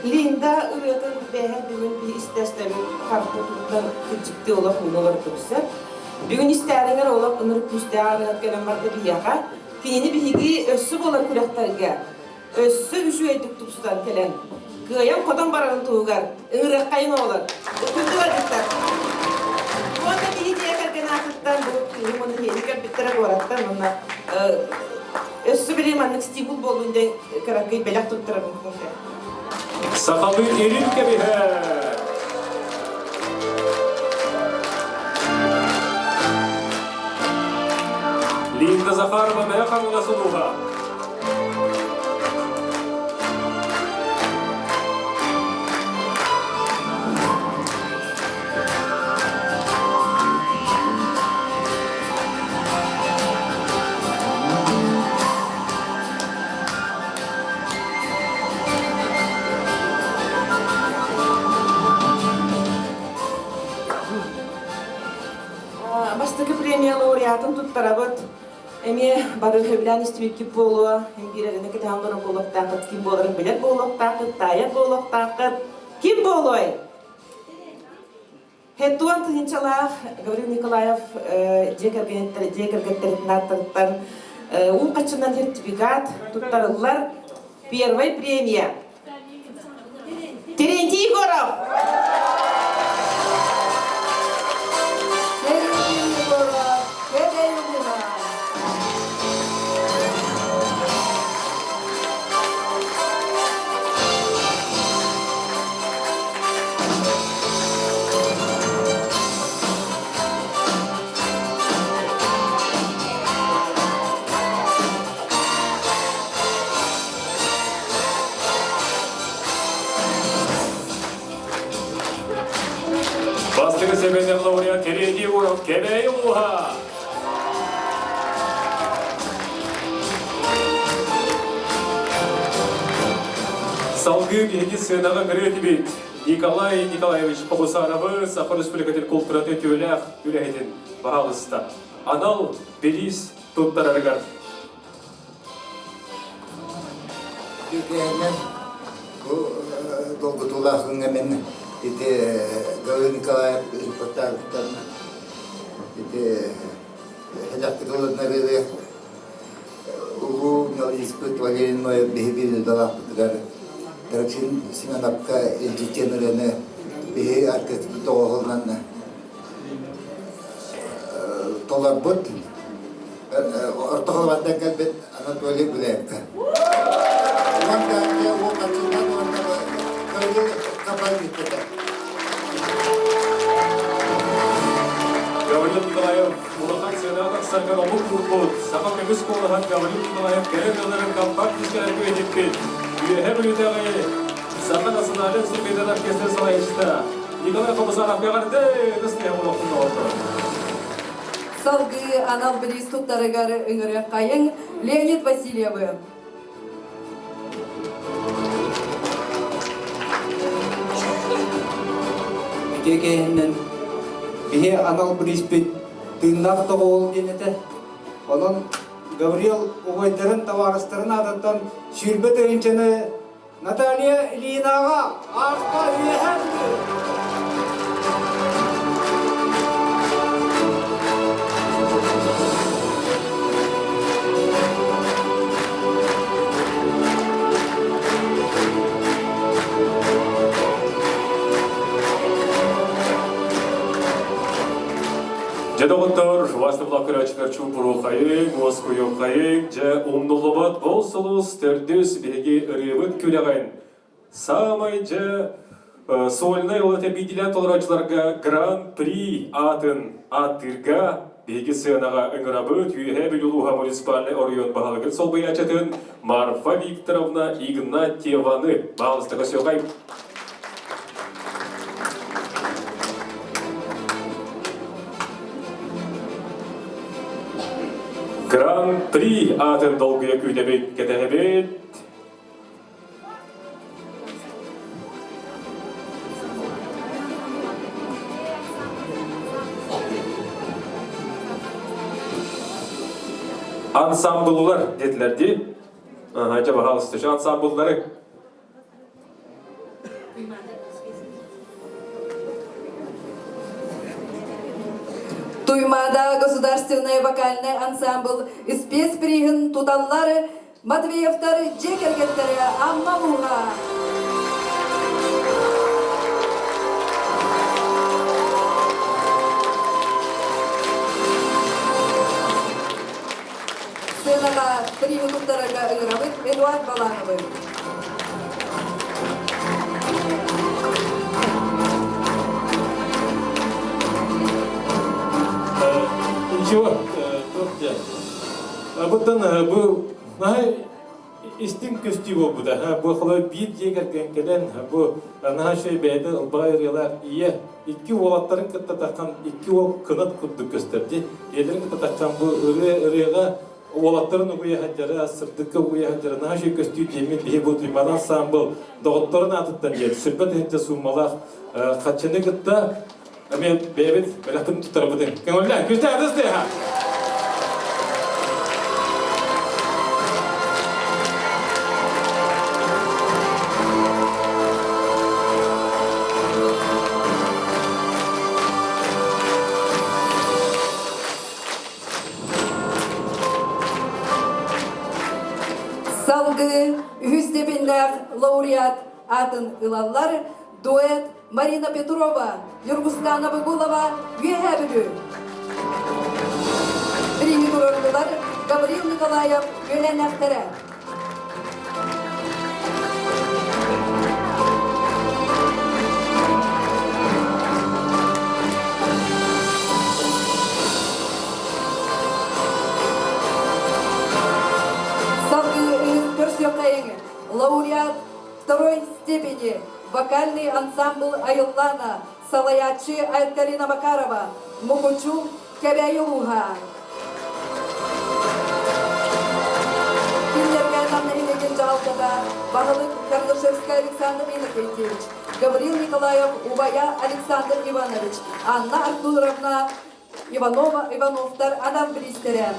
Линда ырыатын бэһэ бүгүн биһи истэстэбит харты туттан кырдьыкты олох унулар көпсөр. Бүгүн истээриҥэр олох ынырык күүстээх ырыат кэлэн барда биһиэхэ. Кинини биһиги өссө буолар күрэхтэргэ өссө үчүгэйдик тупсутан кэлэн, кыайан-хотон барарын туһугар ыҥырыаххайын оҕолор. Күндү барбыттар. Уонна биһи дьиэ кэргэн аатыттан бу кыыһым уонна киһини кэлбиттэрэ куораттан уонна өссө били маннык стимул буоллун диэн кыракый бэлэх туттарабын кунка. Сахалыы илин кэбиһэр! Линда Захарова Мэйэ Хаҥалас улууһа. Бастакы премия лауреатын туттарабыт. Эмиэ бары сөбүлээн истибиккит буолуо, биир эрэнэ кэтэһэн олорор буолуохтааххыт, ким буоларын билэр буолуохтааххыт, таайар буолуохтааххыт. Ким буолуой? Хетуан тыһыынчалаах Гаврил Николаев дьиэ кэргэниттэр дьиэ кэргэттэриттэн ааттарыттан уу хаччынан сертификат туттарыллар. Первая премия. Терентий Егоров! Терентий Егоров, Кэбэй улууһа. Бастакы степеннээх лауреат Терентий Егоров Кэбээйи улууһа. Салгыы биһиги сыанаҕа көрүө Николай Николаевич Хобусаровы Саха Республикатын култууратын үтүөлээх үлэһитин баһаалыста анал бириис туттарарыгар. Үкээннэн бу долгутуулаах күҥҥэ мин ити Гаврил Николаев репортажыттан ити Сэдэхтик ылыннарыыны улуу мелодиспыт Валерий Ноев биһи биир Тараксин Семеновка илдьитиэн ырыаны биһи оркестрбыт доҕоһунан толорбут орто холобаттан кэлбит Анатолий Гуляевка. Улан Даанча уопатынан уонна Гаврил Капальникова. Гаврил Николаев улахан сыанаҕа тахсарга омук курбут, саха көмүс куолаһын Гаврил Николаев кэрэ тылларын компакт дискэлэргэ этиппит, Үөһэ Бүлүүтээҕи Саха национальнай инструментын оркестрын салайааччыта Николай Хобусанов эҕэрдэ ытыс тыаһа буолуохтун оҕолор. Салгыы анал бириис туттарыгар ыҥырыаххайыҥ Леонид Васильевы. Ити кэһиннэн биһи анал бирииспит тыыннаах тоҕуол диэн этэ. Онон Гаврил убайдарын табаарыстарын аатыттан 20 тыһыынчаны Наталья Ильинаҕа ааспа үөһээ Бүлүү. Тапталлаах көрөөччүлэр чуумпуруохайыҥ, уоскуйуохайыҥ, дьэ умнуллубат ол сулус төрдүс биһиги ырыабыт күрэҕин саамай дьэ сольнай ол этэ биирдиилээн толорооччуларга Гран-при аатын ааттыырга биһиги сыанаҕа ыҥырабыт Үөһээ Бүлүү улууһа муниципальнай оройуон баһылыгын солбуйааччытын Марфа Викторовна Игнатьеваны. Баалыста көрсүөхэй. Гран-при аатын долгуйа күүтэбит, кэтэһэбит. Ансамблылар диэтилэр дии. Ага, дьэ, пожалуйста, ансамбллары. Туймаада государственный вокальный ансамбль спецприһын туталлар Матвеевтар дьиэ кэргэттэрэ Амма улууһа. Сыанаҕа приһы туттарарга ыҥырабыт Эдуард Балановы. Ничего, туох диэн. Буттан бу наһаа истиҥ көстүү буолбута. Бу холобур биир дьиэ кэргэн кэлэн бу наһаа үчүгэй бэйэтэ ылбаҕай ырыалаах ийэ икки уолаттарын кытта таххан икки уол кынат курдук көстөр дии. Ийэлэрин кытта таххан бу ырыа ырыаҕа уолаттарын угуйа сылдьара, сырдыкка угуйа сылдьара наһаа үчүгэй көстүү диэммит биһи бу Туймаада ансаамбыл доҕотторун аатыттан диэн сүрбэ тыһыынча сууммалаах хаччыны кытта эмиэ бэйэбит бэлэхпин туттарбытын көҥүллээн күстээх ытыс тыаһа! Салгыы үһүс степеннээх лауреат аатын ылаллар дуэт Марина Петрова, Ньургустаана Богулова, Үөһээ Бүлүү. Бирииһи туруордулар Гаврил Николаев үөлээннээхтэрэ. Салгыы көрсүөххэйиҥ лауреат второй степени вокальный ансамбль Айыллаана салайааччы Айталина Макарова, Мукучу Кэбээйи улууһа. Кинилэргэ Нам нэһилиэгин дьаһалтата баһылык Кардашевскай Александр Иннокентьевич, Гаврил Николаев убайа Александр Иванович, Анна Артуровна Иванова Ивановтар анал бириистэрэ.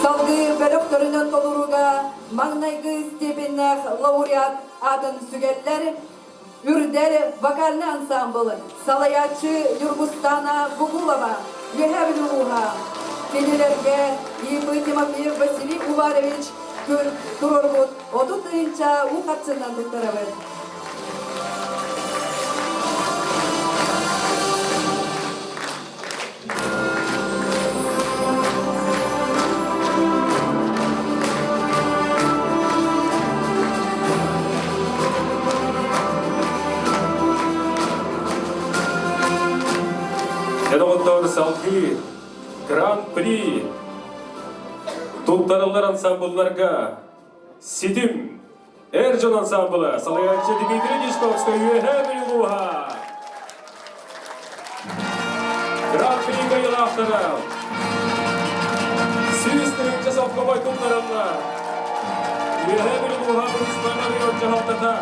Салгыы бөлөхтөрүнэн толорууга маҥнайгы степеннээх лауреат аатын сүгэллэр Үрдэл вокальный ансамбль салайааччы Ньургустана Гугулова, Үөһээ Бүлүү улууһа. Кинилэргэ И.П. Тимофеев Василий Уварович туруорбут 30 тыһыынча уу харчынан туттарабыт. Доҕоттор салгыы Гран-при туттарыллар ансамблларга Ситим Эр дьон ансамбла салайааччы Дмитрий Дьячковскай Үөһээ Бүлүү улууһа. Гран-при кыайыылаахтара 100 тыһыынча солкуобай туттараллар. Үөһээ Бүлүү улууһа муниципальнай район дьаһалтата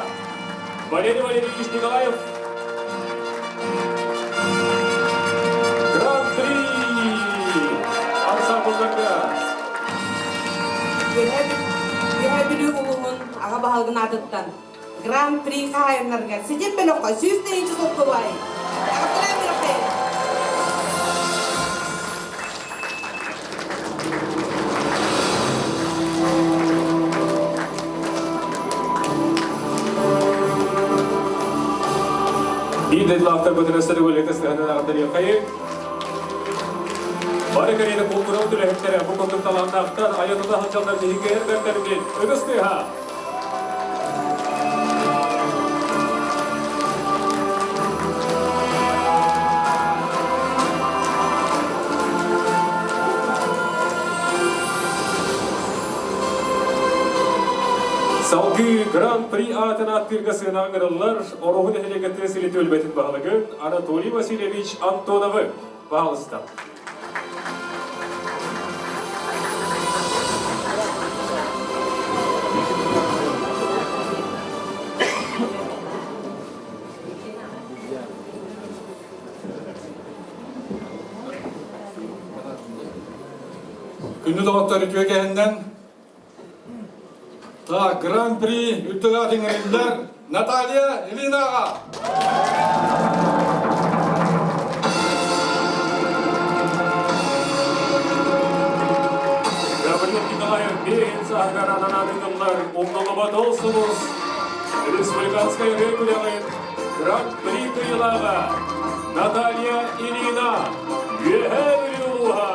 Валерий Валерьевич Николаев Гран-при ансамблларга Үөһээ Бүлүү улууһун аҕа баһылыгын аатыттан Гран-при хаһаайыннарыгар ситим бөлөххө 100 тыһыынча солкуобай. Эҕэрдэлээн бөлөххө! Биир дойдулаахтарбытын өссө да үлэтэ сыһанан аҕардарыаххайыҥ. Бары кэриэтэ култуурал үлэһиттэрэ бу курдук талааннаахтар айа-тута сылдьаллар биһиги эрбэрдэрбит ытыс тыаһа. Салгыы Гран-при аатын ааттыырга сыанаҕа ыҥырыллар Ороһу нэһилиэгэ тыа сири түөлбэтин баһылыгын Анатолий Васильевич Антоновы баһаалыста. Күндү доҕоттор үтүө кэһиннэн Так, Гран-при үрдүк аатын иҥэриллэр Наталья Ильинаҕа! Гаврил Николаев бэйин сааһыгар ананан ыытыллар умнуллубат ол сулус республиканскай ырыа күрэҕин Гран-при кыайыылааҕа Наталья Ильина Үөһээ Бүлүү улууһа.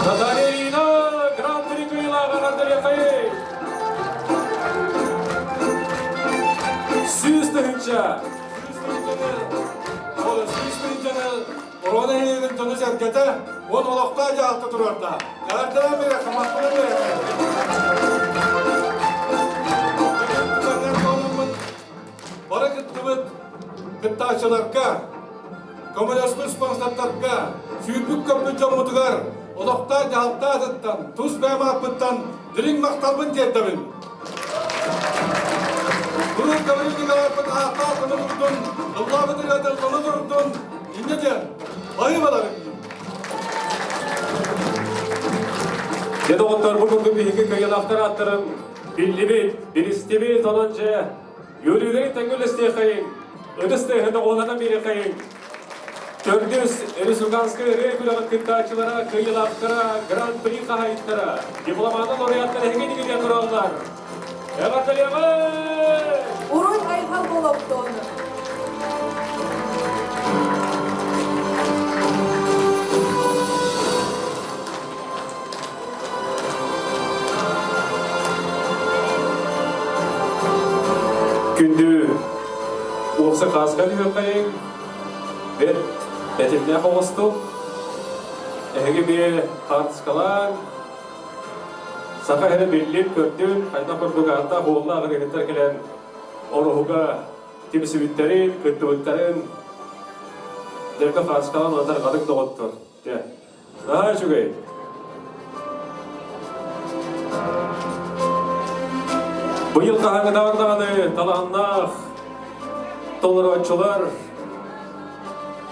Наталья Ильина Гран-при кыайыылааҕа Наталья 100 тыһыынча! 100 тыһыынчаны Орон нэһилиэгин дьоно-сэргэтэ уон олохтоох дьаһалта туруорда. Эҕэрдэлээн биэриэххэ, махтанан биэриэххэ. Бары кыттыбыт кыттааччыларга, көмөлөспүт спонсордарга, сүүрбүт-көппүт дьоммутугар олохтоох дьаһалта аатыттан, тус бэйэм ааппыттан дириҥ махталбын тиэрдэбин. Куруук Гаврил Николаевпыт ааттаах гына турдун, ыллаабыт ырыата ыллана турдун, инньэ диэн баһыыбаларым. Дьэ доҕоттор, бу курдук биһиги кыайыылаахтар ааттарын биллибит, билистибит, онон дьэ үөрүүлэрин тэҥҥэ үллэстиэхэйиҥ, ытыс тыаһын доҕуһуоллатан биэриэхэйиҥ. Төрдүс Республиканскай ырыа күрэҕин кыттааччылара, кыайыылаахтара, Гран-при хаһаайыттара, дипломаты лауреаттар эһиги иннигитигэр тураллар. Эҕэрдэлиэҕиҥ! Уруй айхал болоптон! Күндү уопса хааска түһүөххэйиҥ, бэрт тэтимнээх оҕостук, эһиги эмиэ хаартыскалаан, саха иһэрэ биллин, көрдүн, хайдах курдук ааттаах уоллаах ырыаһыттар кэлэн ороһуга тимсибиттэрин, кыттыбыттарын дэргэ хаартыскалаан уонна хатык доҕоттор. Дьэ, наһаа үчүгэй. Быйыл хаһааҥҥытааҕар даҕаны талааннаах толорооччулар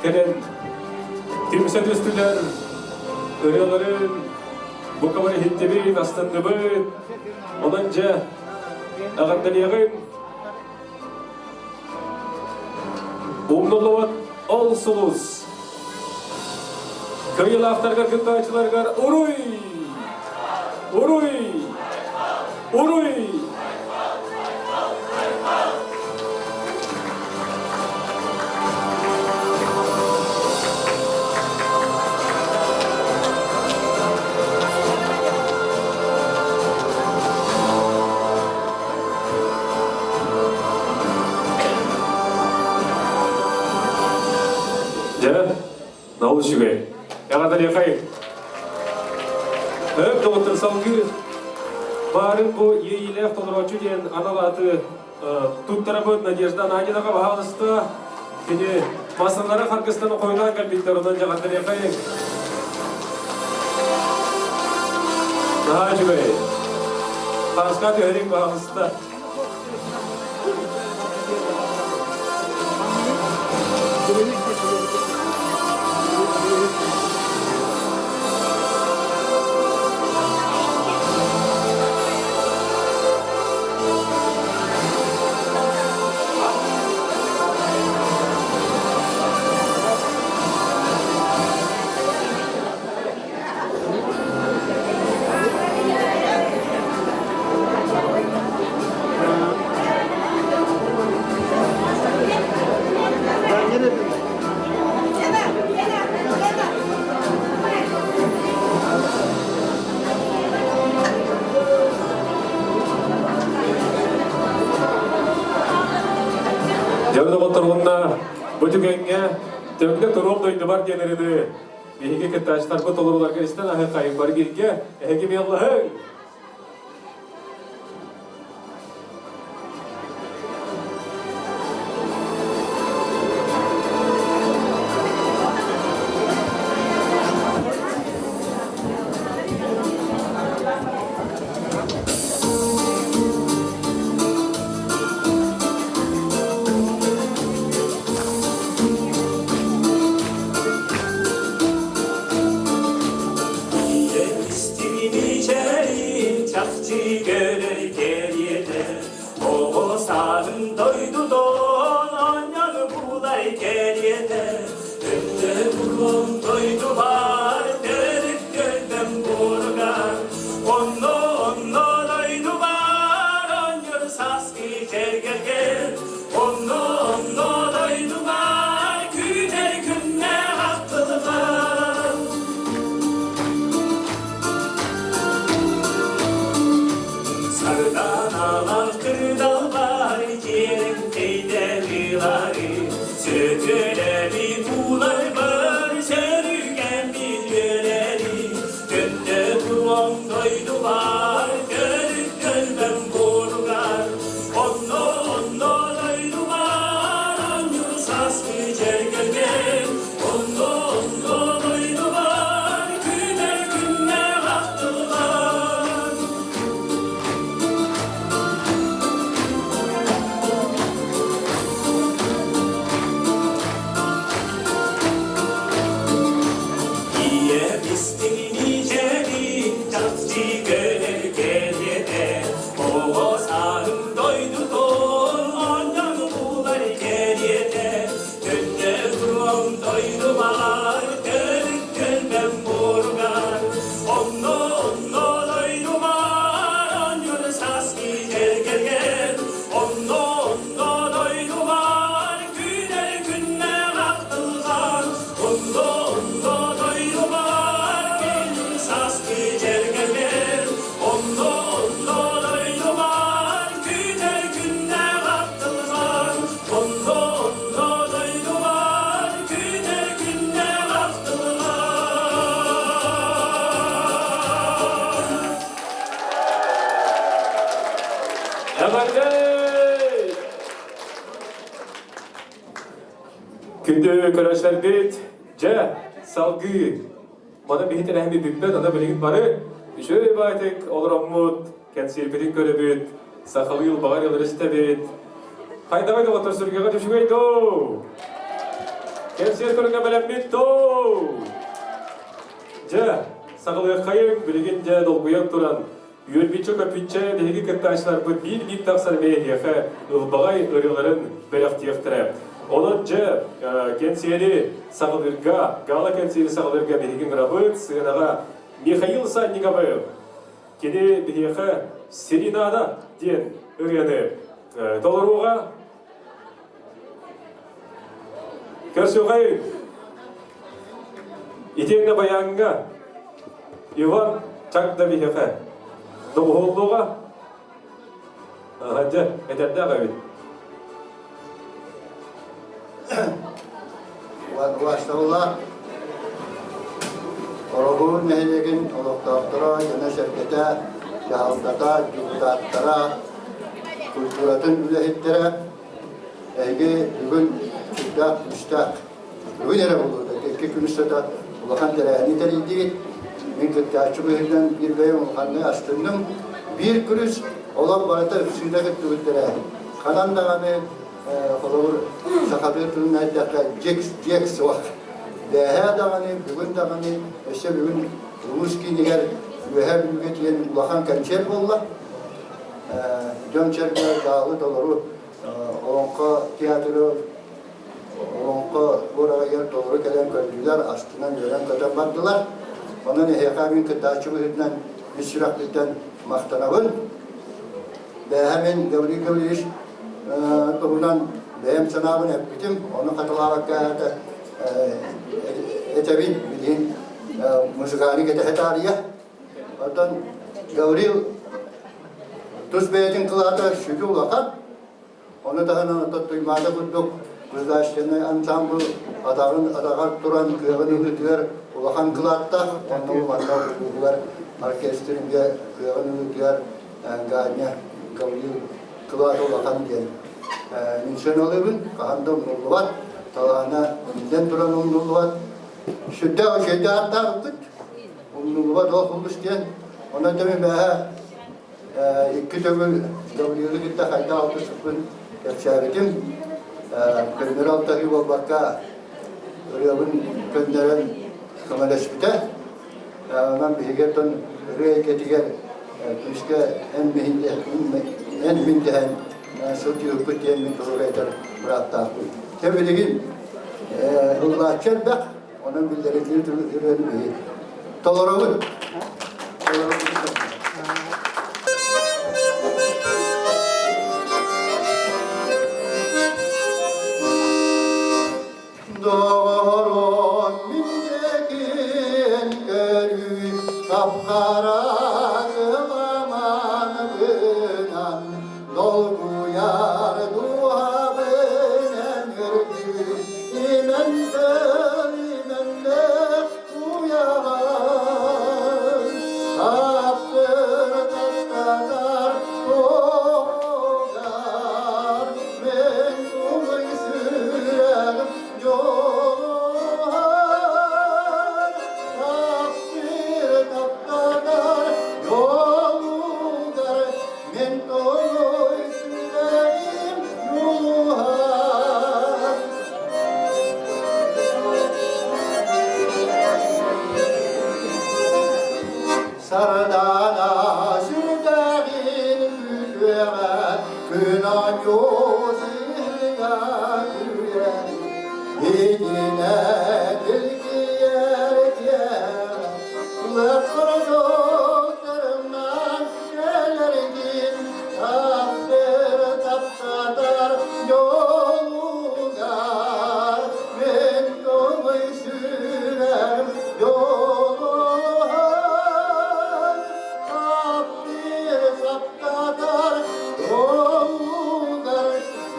кэлэн түмсэ түстүлэр, ырыаларын бука бары иһиттибит, астынныбыт. Онон дьэ, эҕэрдэлиэҕиҥ. Умнуллубат ол сулус кыайыылаахтаргар кыттааччыларгар уруй! Уруй! Уруй! Дьэ, наус үчүгэй. Эҕэрдэлиэхэй. Өп доҕоттор салгыы баарын бу иэйиилээх толорооччу диэн анал ааты туттарабыт Надежда Ананьинаҕа баһаалыста. Кини массыыналара харгыстан хойутаан кэлбиттэр, онон дьаҕардарыахай. Наһаа үчүгэй. Хааска түһэрик баһаалыста. Дьэ доҕоттор уонна бу түгэҥҥэ Төҥнө туруох дойдубар диэн ырыны биһиги кыттааччыларбыт толорууларга истэн аһы бары бииргэ эһиги миаллаһыҥ! Чахчы көрөр кэриэтэ Оҕо сааһын дойдутун оонньоон булар кэриэтэ Өттө туруом дойдубар төрүт көлбөм буоругар Онно онно дойдубар оонньор сааскы чэргэлгэр Онно онно дойдубар күүтэр күннээх ахтылҕан Сарданалар кырдалбар киэҥ кэйдэлилары Сөтөлэри тууларбар сөрүгэн билгэлэри Төннө туруом дойдубар төрүт көлбөм буоругар Онно онно дойдубар оонньуур сааскы дьэргэлгэн Онно онно дойдубар күнэр күннээх ахтылҕан Ийэм истиҥ чахчы көнөр кэриэтэ, оҕо сааһым дойдутун оонньоон булар кэриэтэ, төннө туруом дойдубар, төрүт көлбөм буоругар, онно онно дойдубар оонньуур сааскы дьэргэлгэн, онно онно дойдубар күнэр күннээх ахтылҕан, онно онно дойдубар кэлин сааскы дьэргэлгэн, онно онно дойдубар күнэр күннээх ахтылҕан, онно онно дойдубар күнэр күннээх ахтылҕан. Эҕэрдэ! Күндү көрөөччүлэрбит, дьэ, салгыы маны биһи тэрээһин бүппэт, аны билигин бары үчүгэй баайтык олороммут, кэнсиэрбитин көрөбүт, сахалыы ылбаҕар ылырыстэбит. Хайдаҕый доҕоттор сүргэҕэ үчүгэй доо! Кэнсиэр көрүҥэ бэлэммит доо! Дьэ, саҕалыаххайыҥ, билигин дьэ долгуйан туран Үөрбүччэ-көппүччэ биһиги кыттааччыларбыт биир-биир тахсар бэйэһиэхэ ылбаҕай ырыаларын бэлэхтиэхтэрэ. Онон дьэ, кэнсиэри саҕалыырга, гала-кэнсиэри саҕалыырга биһиги ыҥырабыт сыанаҕа Михаил Санниковы. Кини биһиэхэ «Серенада» диэн ырыаны толоруоҕа. Көрсүөҕэй! Итиэннэ баяҥҥа Иван Чагда биһиэхэ доҕуһуоллуоҕа. Дьэ, этэрдээх эбит. Убаастабыллаах Ороһу нэһилиэгин олохтоохторо, дьоно-сэргэтэ, дьаһалтата, депутаттара, культуратын үлэһиттэрэ эһиги бүгүн сүрдээх күүстээх бүгүн эрэ буолуо икки күн устата улахан тэрээһини тэрийдигит. Мин кыттааччы быһыытынан биир бэйэм улаханнык астынным. Биир күрүс олох барыта үксүүнэ кыттыбыт тэрээһин. Ханан даҕаны холобур сахалыы тылын эттэххэ дьик дьиэк суох. Бээһээ даҕаны, бүгүн даҕаны, өссө бүгүн улуус киинигэр Үөһээ Бүлүүгэ тиийэн улахан кэнсиэр буолла. Дьон-сэргэ даалы толору Олоҥхо театры Олоҥхо уораҕайыгар толору кэлэн көрдүлэр, астынан үөрэн-көтөн бардылар. Онон эһиэхэ мин кыттааччы быһыытынан ис сүрэхпиттэн махтанабын. Бээһэ мин Гаврил Гаврильевич туһунан бэйэм санаабын эппитим, ону хатылаабакка этэбин билигин музыкальный кэтэһэ таарыйа. Оттон Гаврил тус бэйэтин кылаата сүдү улахан. Ону таһынан оттон Туймаада курдук государственнай ансамбл атаҕын атаҕар туран кыаҕын ылыытыгар улахан кылааттаах. Онно манна улууһугар оркестрга кыаҕын ылыытыгар Ганя Гаврил кылаата улахан диэн мин сыаналыыбын. Хаһан да умнуллубат, талаана биллэн туран умнуллубат. Сүрдээх үчүгэйдик ааттаабыппыт. Умнуллубат ол улус диэн. Онон да мин бэҕэһээ Икки төгүл Гаврилы кытта хайдах алтыспыппын кэпсээбитим. Көннөрү алтаһыы буолбакка, ырыабын көннөрөн көмөлөспүтэ. Онон биһиги оттон ырыа эйгэтигэр күүскэ эн мин дэһэн сылдьыһыппыт диэн мин туруга этэр бырааптаахпын. Дьэ билигин ыллааччы элбэх, Онон биллэритии ырыаны биһи толоробут. Доҕорон миннекин көрүү хапхара ыламан гынан долгуйар дууһабын эҥэрдүү имэнтэн имэннэх уйаҕан таптыр таптанар туһугар мен тугуй сүрэҕим дьолуһар таптыр таптанар дьолугар Мен тоҕой сүрэҕим дьулуһар. Сардаана сүрдэҕин күлүөҕэ, күн оонньуу сыһыга күрэн, итинэ дилгиэр киэҕэ, лыххырдуктарынан кэлэргин таптыр таптатар дьолугар мен көҥүл сүрэҕим дьолуһар таптыр таптатар дьолугар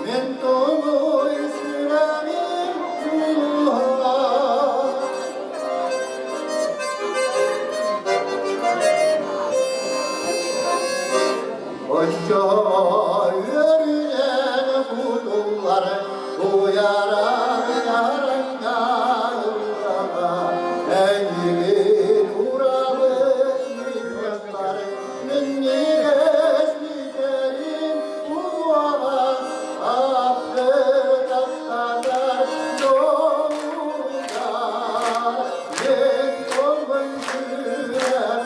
мен көҥүл сүрэҕим дьолуһар. Оччоҕо үөрүүнэн кутуллар уйарар яранга ыллаҕа эйигин урабын миэхпэр минньигэс мичээрин уоҕа таптыр таптатар дьолугар мен көҥүл сүрэм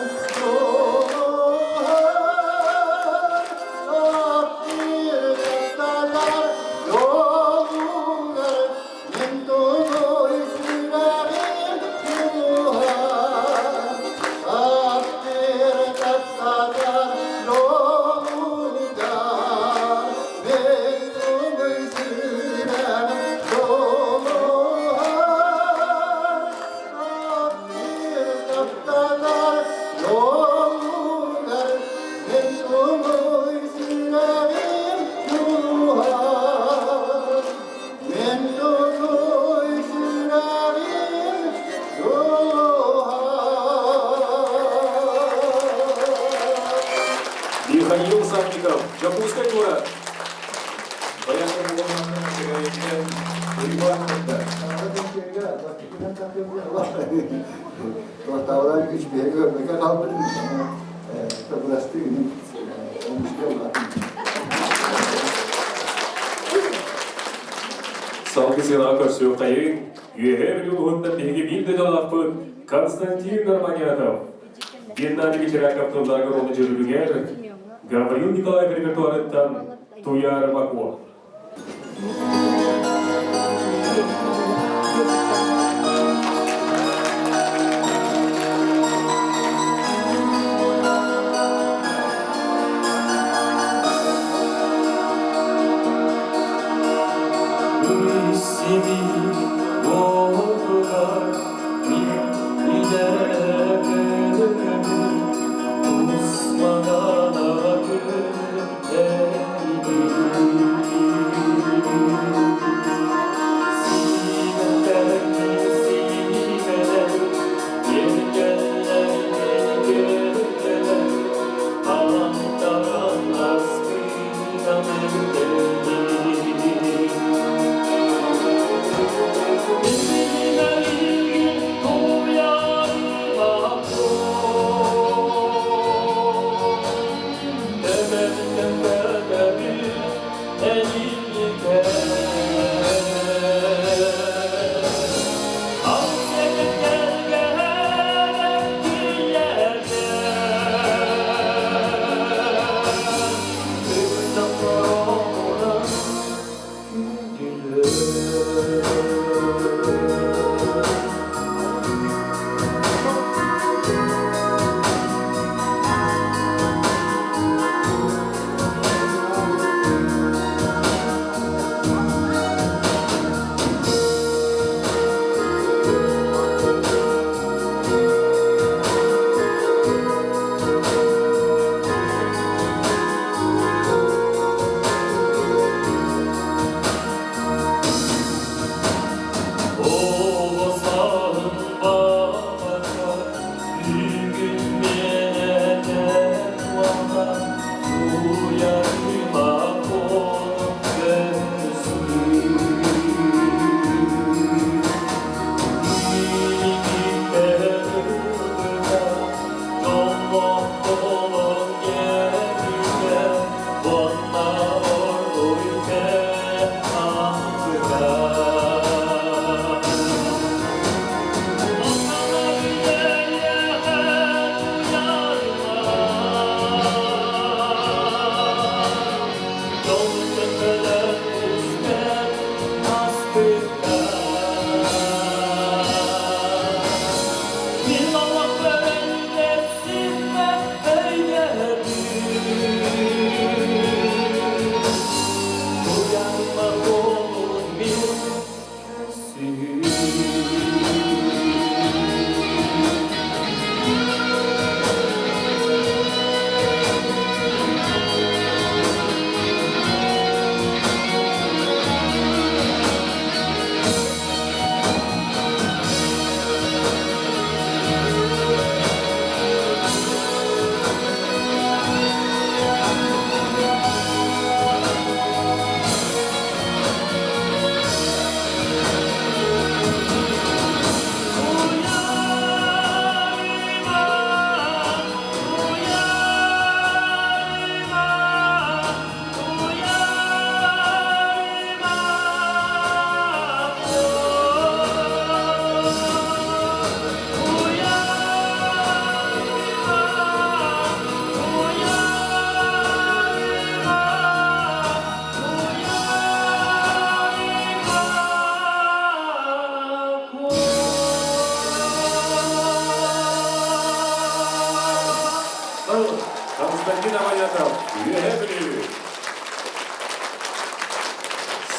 Михаил Савников, Дьокуускай куорат. Туохтаабынан үс биһиги көрбөккө хаалбытым. Бырастыы гынын Салгы сыанаҕа көрсүөххэйиҥ, Үөһээ Бүлүү улууһуттан биһиги биир дойдулаахпыт Константин Норманятов, Геннадий Вечеряков тылларыгар уонна дьүрүлүгэр Гаврил Николаев репертуарыттан Туйаара Бакуо.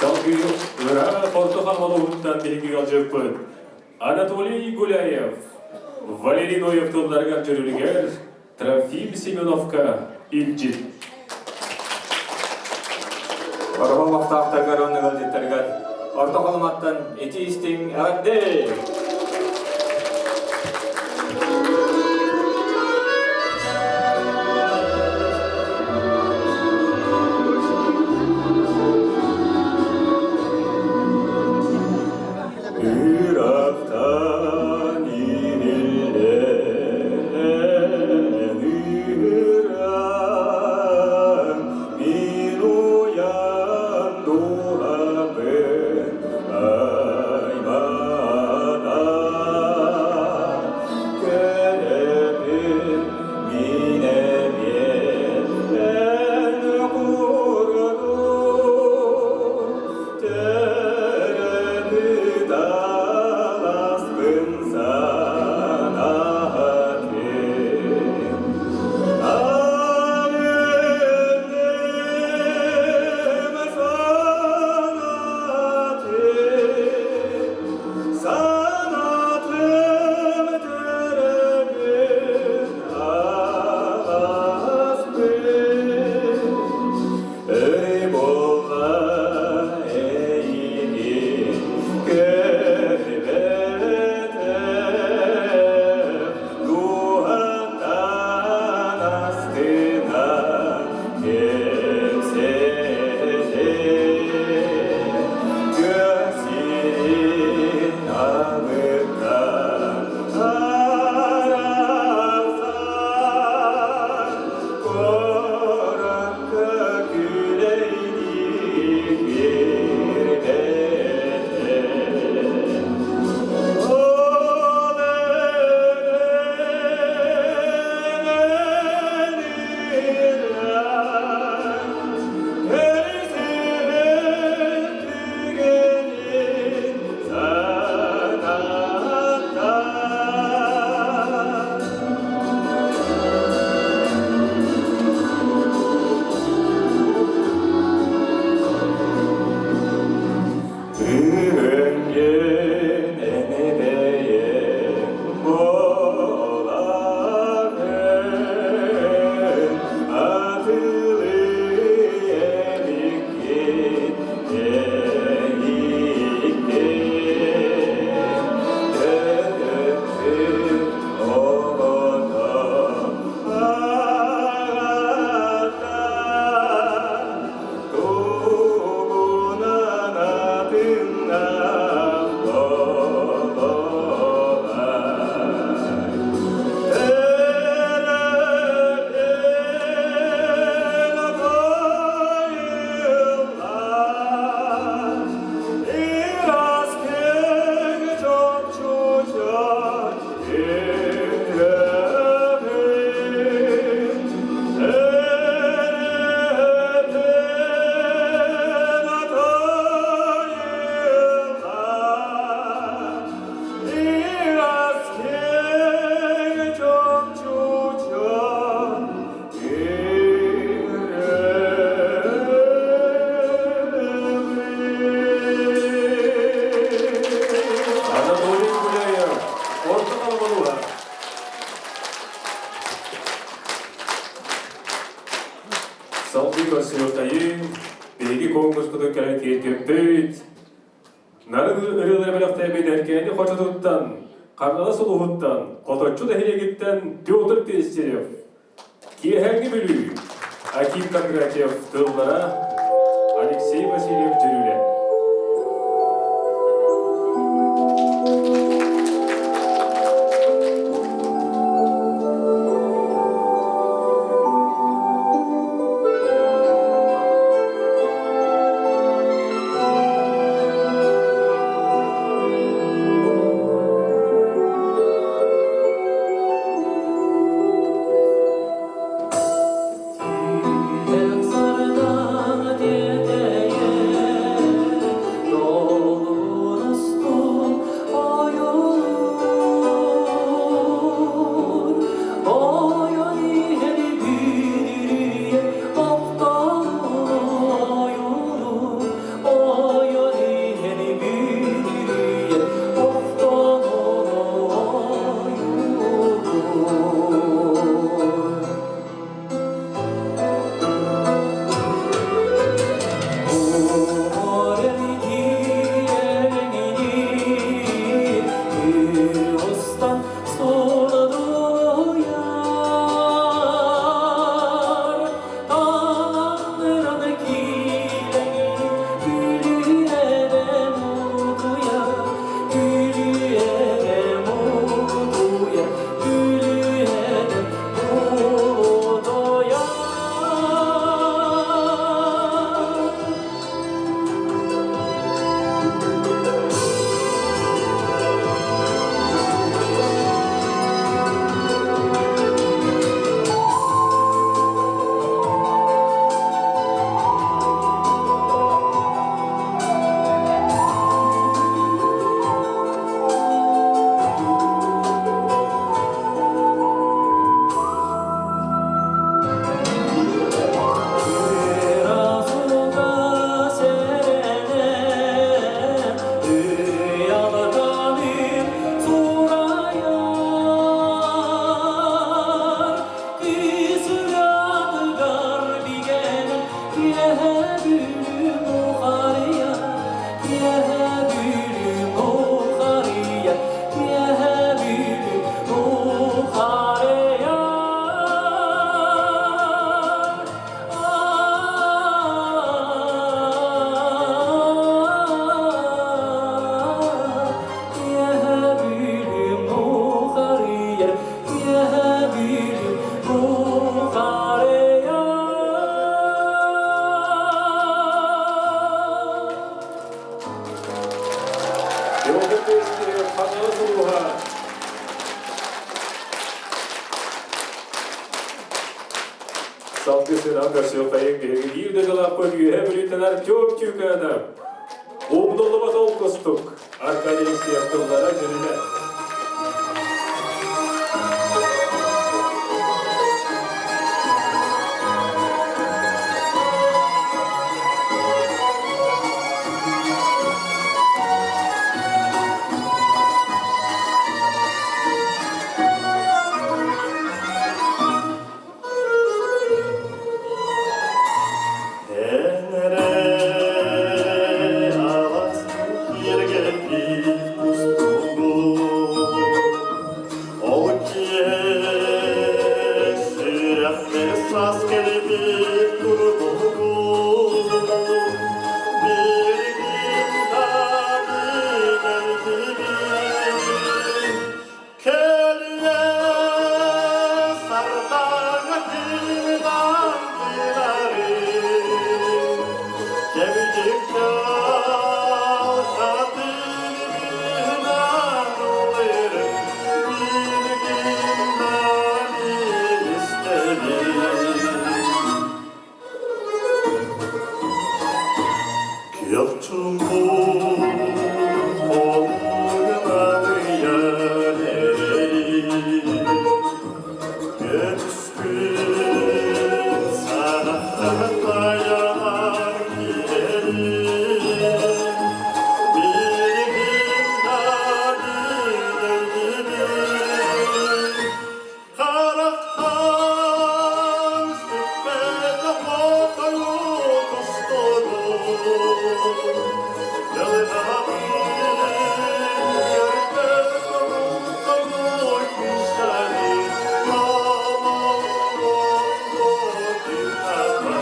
Салгыы ыраах Орто Хаҥалаһыттан биһиги ыалдьыппыт Анатолий Гуляев, Валерий Ноев тылларыгар дьүрүлүгэр Трофим Семеновка илдьит. Ороһу олохтоохторугар уонна ыалдьыттарыгар Орто Халыматтан ити истиҥ эҕэрдэ! Ырахтан иһиллэн ыран, мин уйан дууһабын аймана. Кэлэбин мин эмиэ эн курдук Төрөбүт санаатын Аҕынным санаатын, санаатым төрөбүт алааспын. Ый буолла эйигин көрбөтөх дууһаттан астына кэпсэтэр тыа сирин абыттан арахсан Куоракка күлэйдии киирбэтэ. Ол Көрсүбүт түгэнин санатар. Үрүҥҥүн энэбэйэм буолаҕын, атылыы эбиккин эйиккин. Төрөппүт оҕото аҕата тугунан атыннаах буолуой? Төрөппүт отойуллар, Ыраас күн чопчуча үрэбин, өрөтөн атайыллар, ыраас күн чопчуча Анатолий Гуляев, Орто Халымалуга. Салгыы көрсүөхтэйин, биһиги конкурспутун кэлэн киэргэппит, Нарын ырыалары бэлэхтээбит Эркээни хочотуттан, Хаҥалас улууһуттан, Хоточчу нэһилиэгиттэн Петр Пестерев, Киэһээҥҥи Бүлүү, Аким Кондратьев тыллара, Алексей Васильев дьүрүлэ. Тиһэх сардаҥа Үөһээ Бүлүү мухарыйа, Үөһээ Бүлүү мухарыйа, Үөһээ Бүлүү мухарыйа. Үөһээ Бүлүү мухарыйа, Үөһээ Бүлүү мухарыйа. Йолдун песни Хаҥалас улууһа. Салгыы сынаҕа көрсүөххэйиҥ биһиги биир дойдулаахпыт Үөһээ Бүлүүттэн Артем Тюканов. Умнуллубат ол кустук Аркадий Алексеев тыллара дьүрүлэ. Эн эрэ алаас киэргэппит кустугун, Ол киэҥ сүрэхпэр саас кэлбит курдугун, Билигин да билэрдибин, Кэллэ сардаҥа тыынан тыынарын, Кэбдик дьалхатын быһынан ылырын, Билигин да мин истэбин. Күөх чуҥкур хомугунан эрэри, Көмүскүн санаттан тайанар кирэри, Билигин да билэрдибин, Харахтан сүппэтэх хотойу тустугун, Дьылҕабын көрбөт тобултоҥой күүстэри, Тоболлонго тыынабын.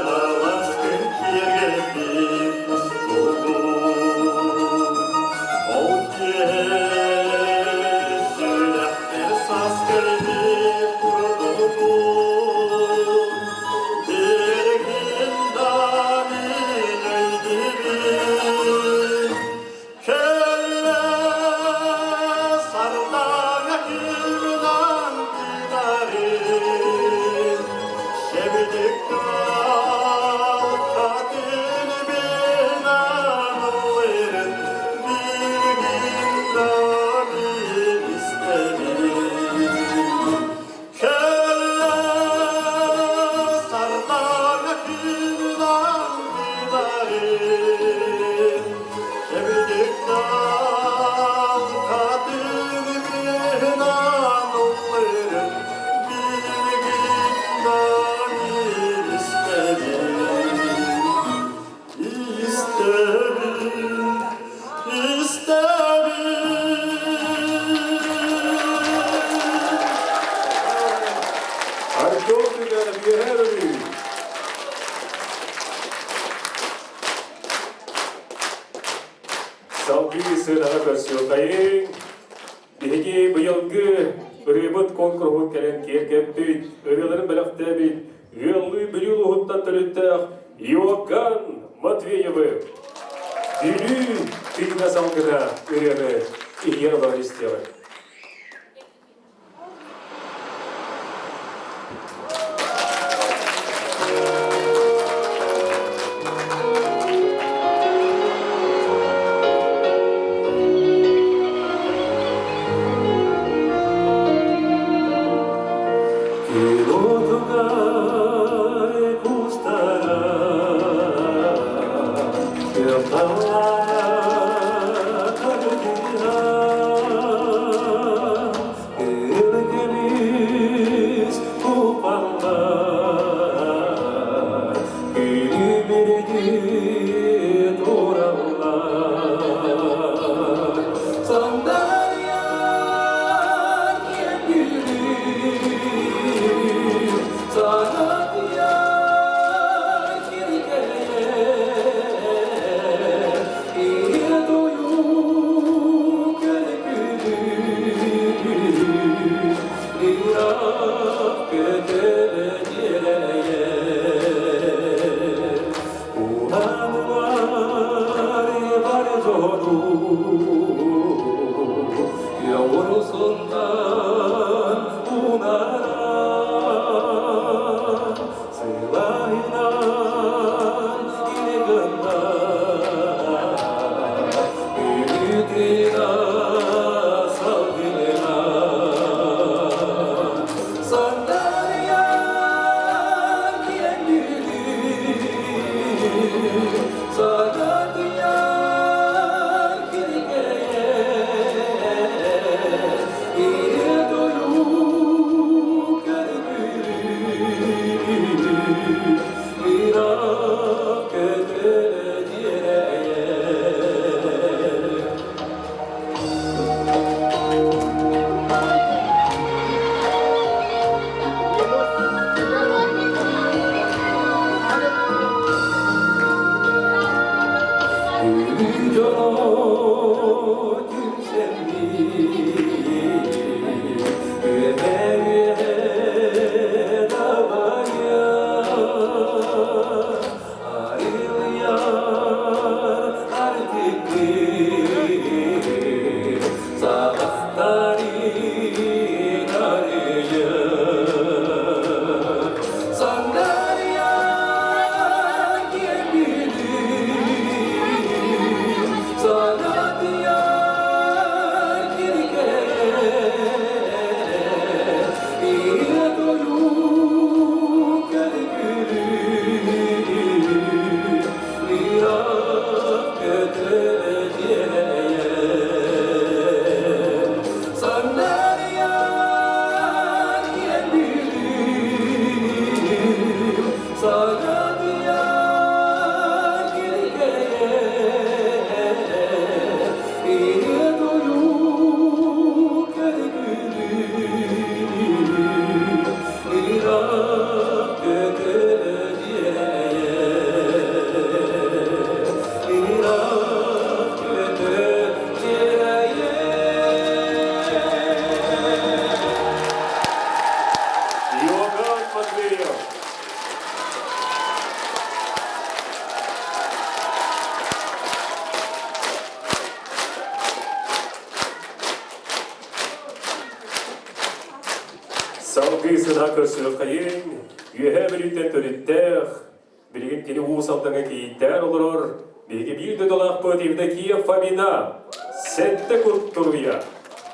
Аласкын киэргэппит кустугун, Ол киэһэ сүрэхпэр саас кэлбит курдугун, Билигин да мин өйдүүбүн, Кэллэ сардаҥа күнүнэн тыынарын, Шебедик талқатын бинан ылырын, Билигин да мин истэбин. Кэллэ сардаҥа күнүнэн тыынарын, Шебедик талқатын бинан ылырын, Билигин да мин истэбин. Истэбин, истэбин. Артем Тюканов Үөһээ Бүлүү. Салгыы сыанаҕа көрсүөххэйиҥ. Биһиги быйылгы ырыабыт куонкуруһун кэлэн киэргэппит, ырыаларын бэлэхтээбит ыаллыы Бүлүү улууһуттан төрүттээх Иоганн Матвеевы Бүлүү тыына салгына ырыаны иһийэн олорон истиэҕиҥ. Иоганн Матвеев. Салгыы сына көрсүөххэйин, үөһээ Бүлүүттэн төрүттээх, билигин кини Уус Алдаҥҥа кийииттээн олорор, биһиги биир дойдулаахпыт Евдокия Фомина, Сэттэ кут туруйа,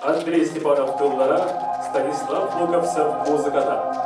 Андрей Степанов тыллара, Станислав Луковцев музыката.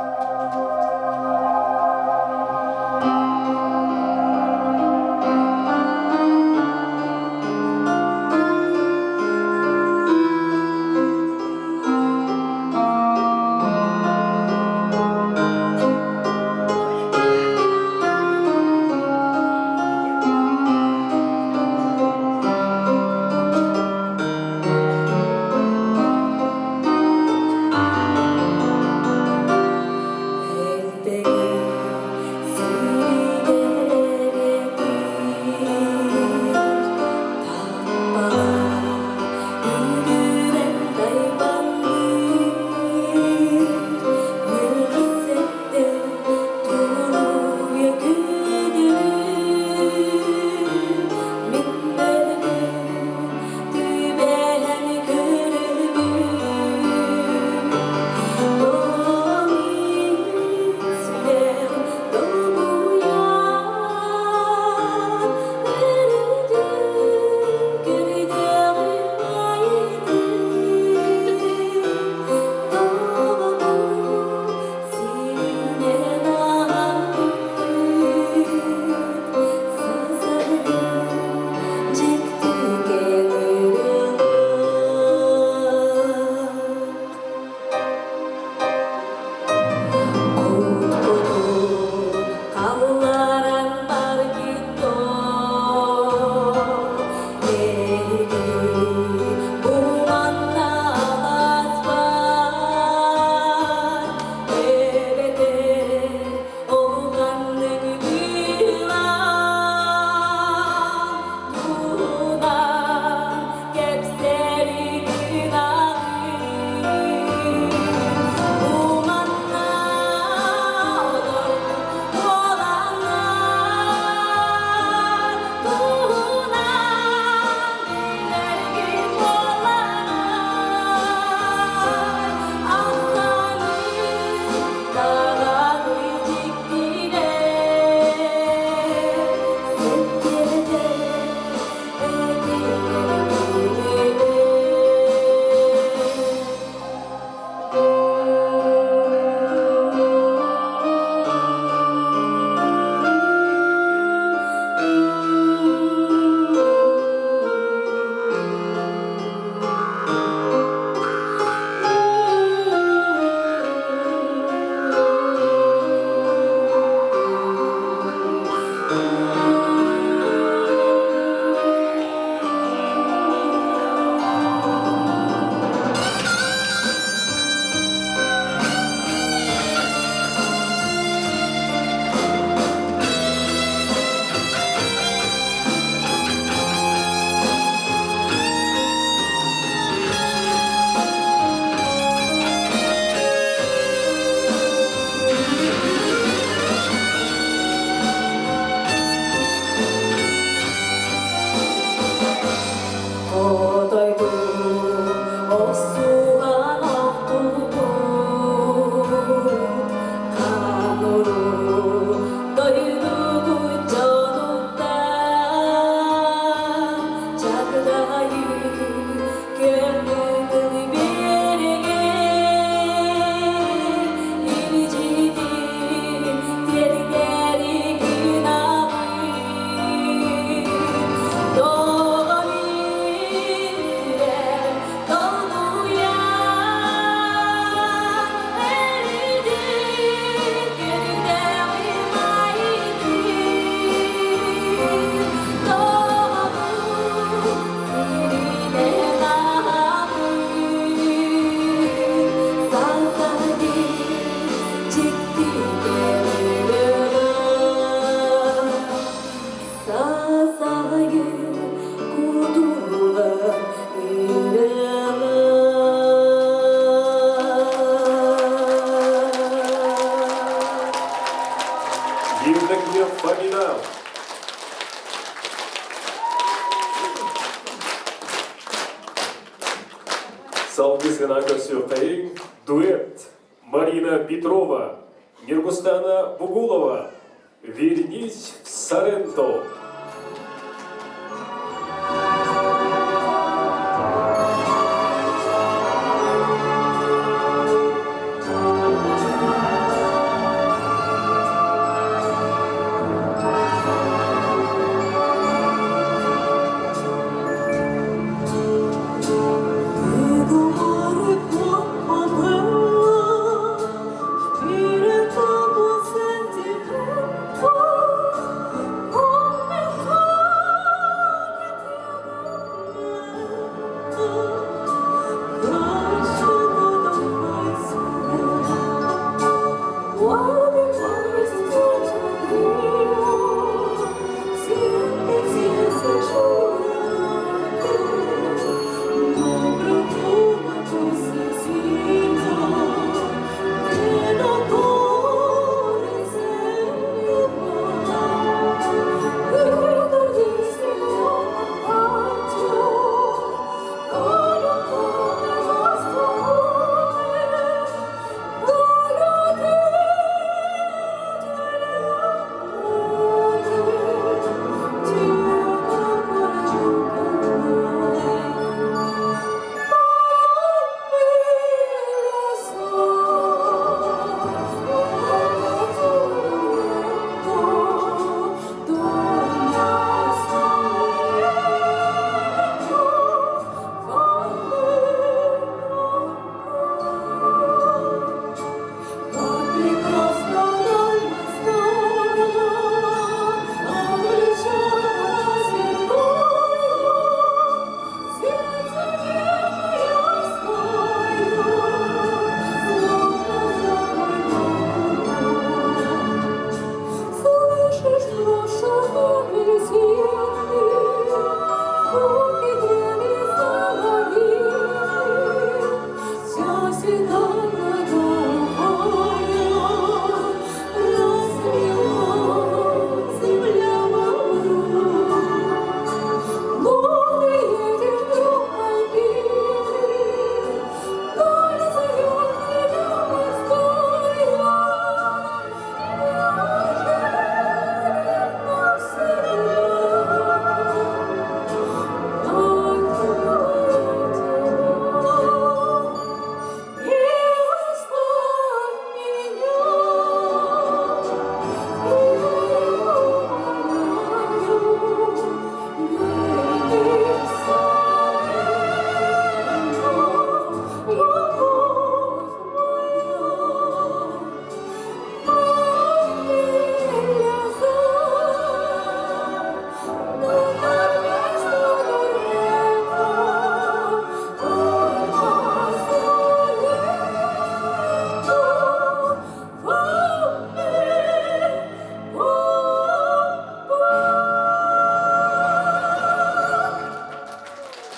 Салгыы сыана көрсүөххэйиҥ дуэт Марина Петрова, Ньургустана Бугулова, Вернись в Соренто.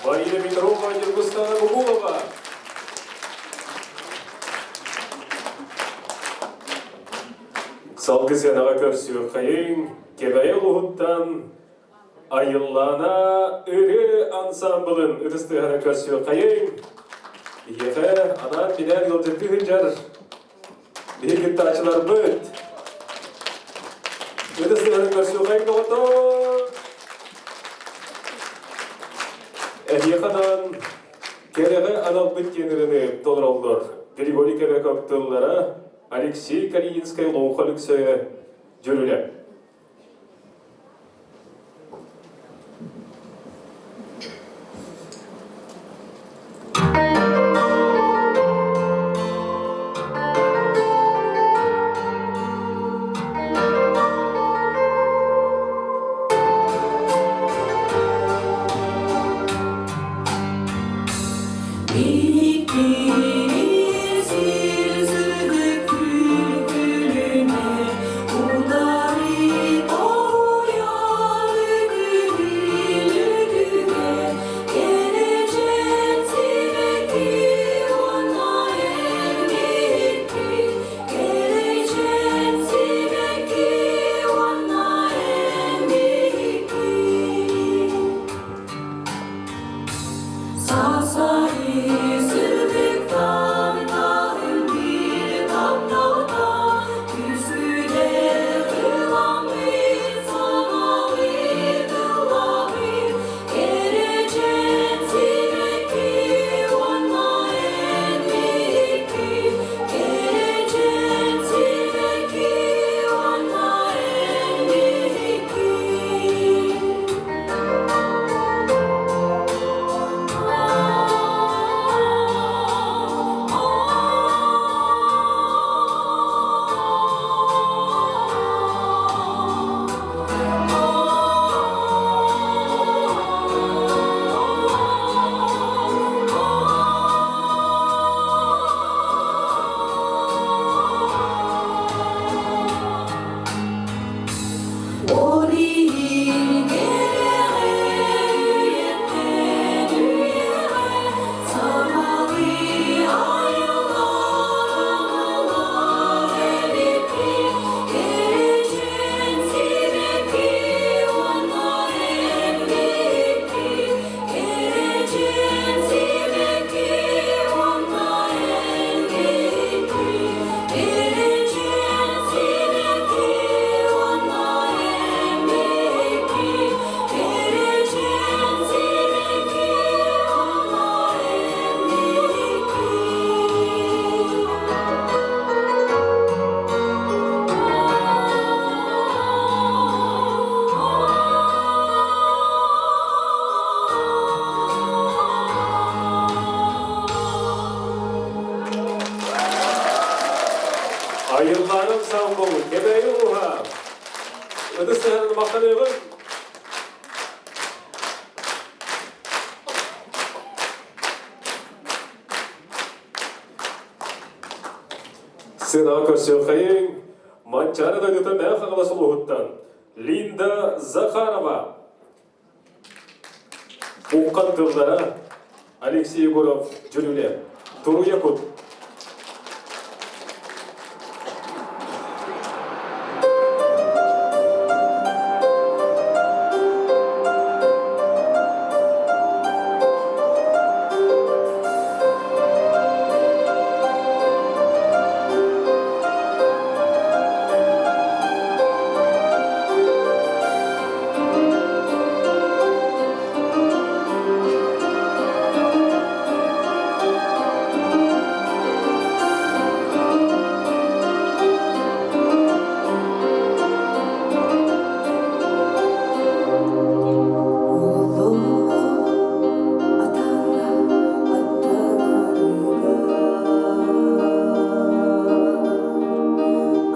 Марина Петрова, Нюргустана Бугулова. Салгы сыанаҕа көрсүөххэйиҥ, Кэбээйи улууһуттан Айыллаана ырыа ансаамбылын ытыс тыаһынан көрсүөххэйиҥ. Биһиэхэ анаан минээн ыалдьыттыы сылдьар биһиги кыттааччыларбыт. Ытыс тыаһынан көрсүөххэйиҥ доҕоттоор! Эһиэхэ анаан Кэрэҕэ аналбыт диэн ырыаны толороллор Григорий Кобяков тыллара, Алексей Калининскай Лоҥхо Өлөксөйө дьүрүлэ. Сир сырдык күл күлүмэ, махтаныаҕын! Сыанаҕа көрсүөххэйиҥ Манчаары дойдута Мэҥэ Хаҥалас улууһуттан Линда Захарова. Уххан тыллара Алексей Егоров дьүрүлэ. Туруйа кут.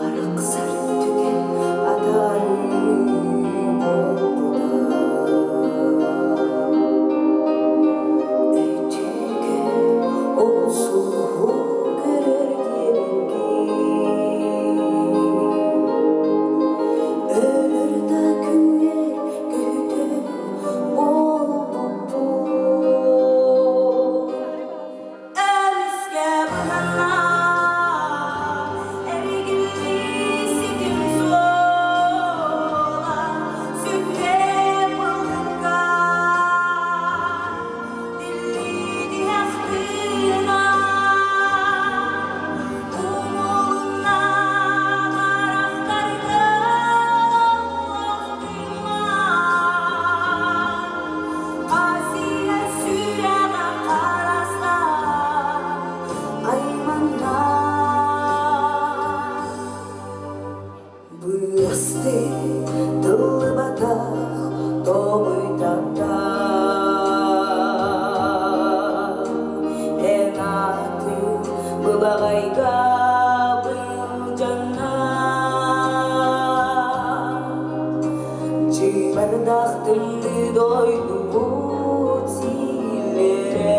Арахсар түгэн атаарыы буолбута. Өйдүүргэр ол сулуһу көрөр диэбиккин. Өлөр да күҥҥэр көһүтэн буолбуппун. Эмискэ быһанна эригиллии ситим суола сүттэ былыкка тиллии тиһэх тыына умулунна харахтарга Азия сүрэҕэ хараста айманна Бырастыы тыллыбатах тоҥуй таптал Эн аатыҥ былаҕайга былдьанна Чыыбардаах тымныы дойдубут сиилэрэ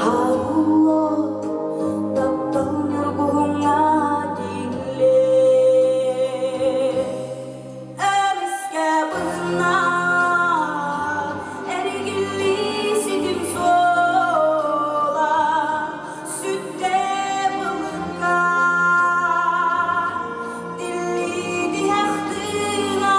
Харуула таптал ньургуһуҥҥа тиллэ Эмискэ быһынна эригиллии ситим суола сүттэ былыкка тиллии тиһэх тыына.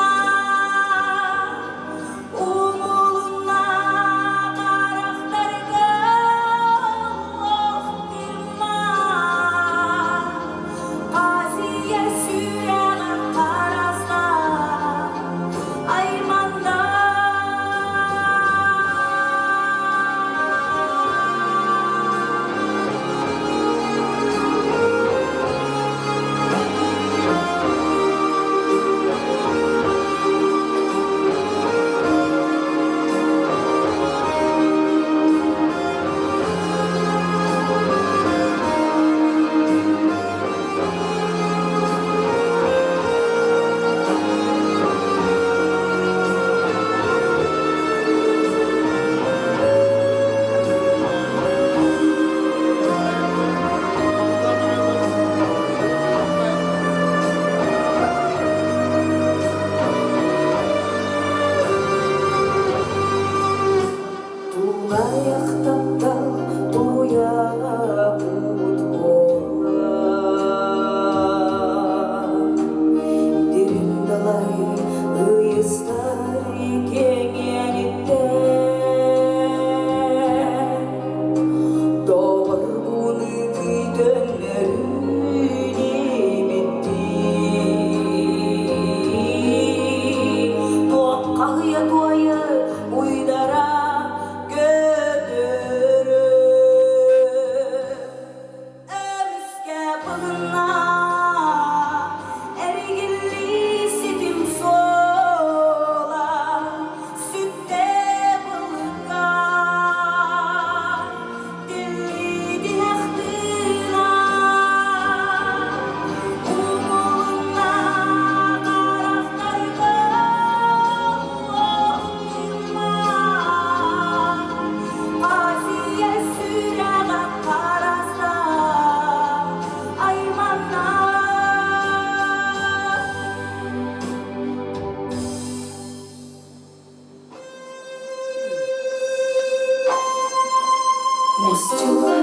Тоҥус дьылҕа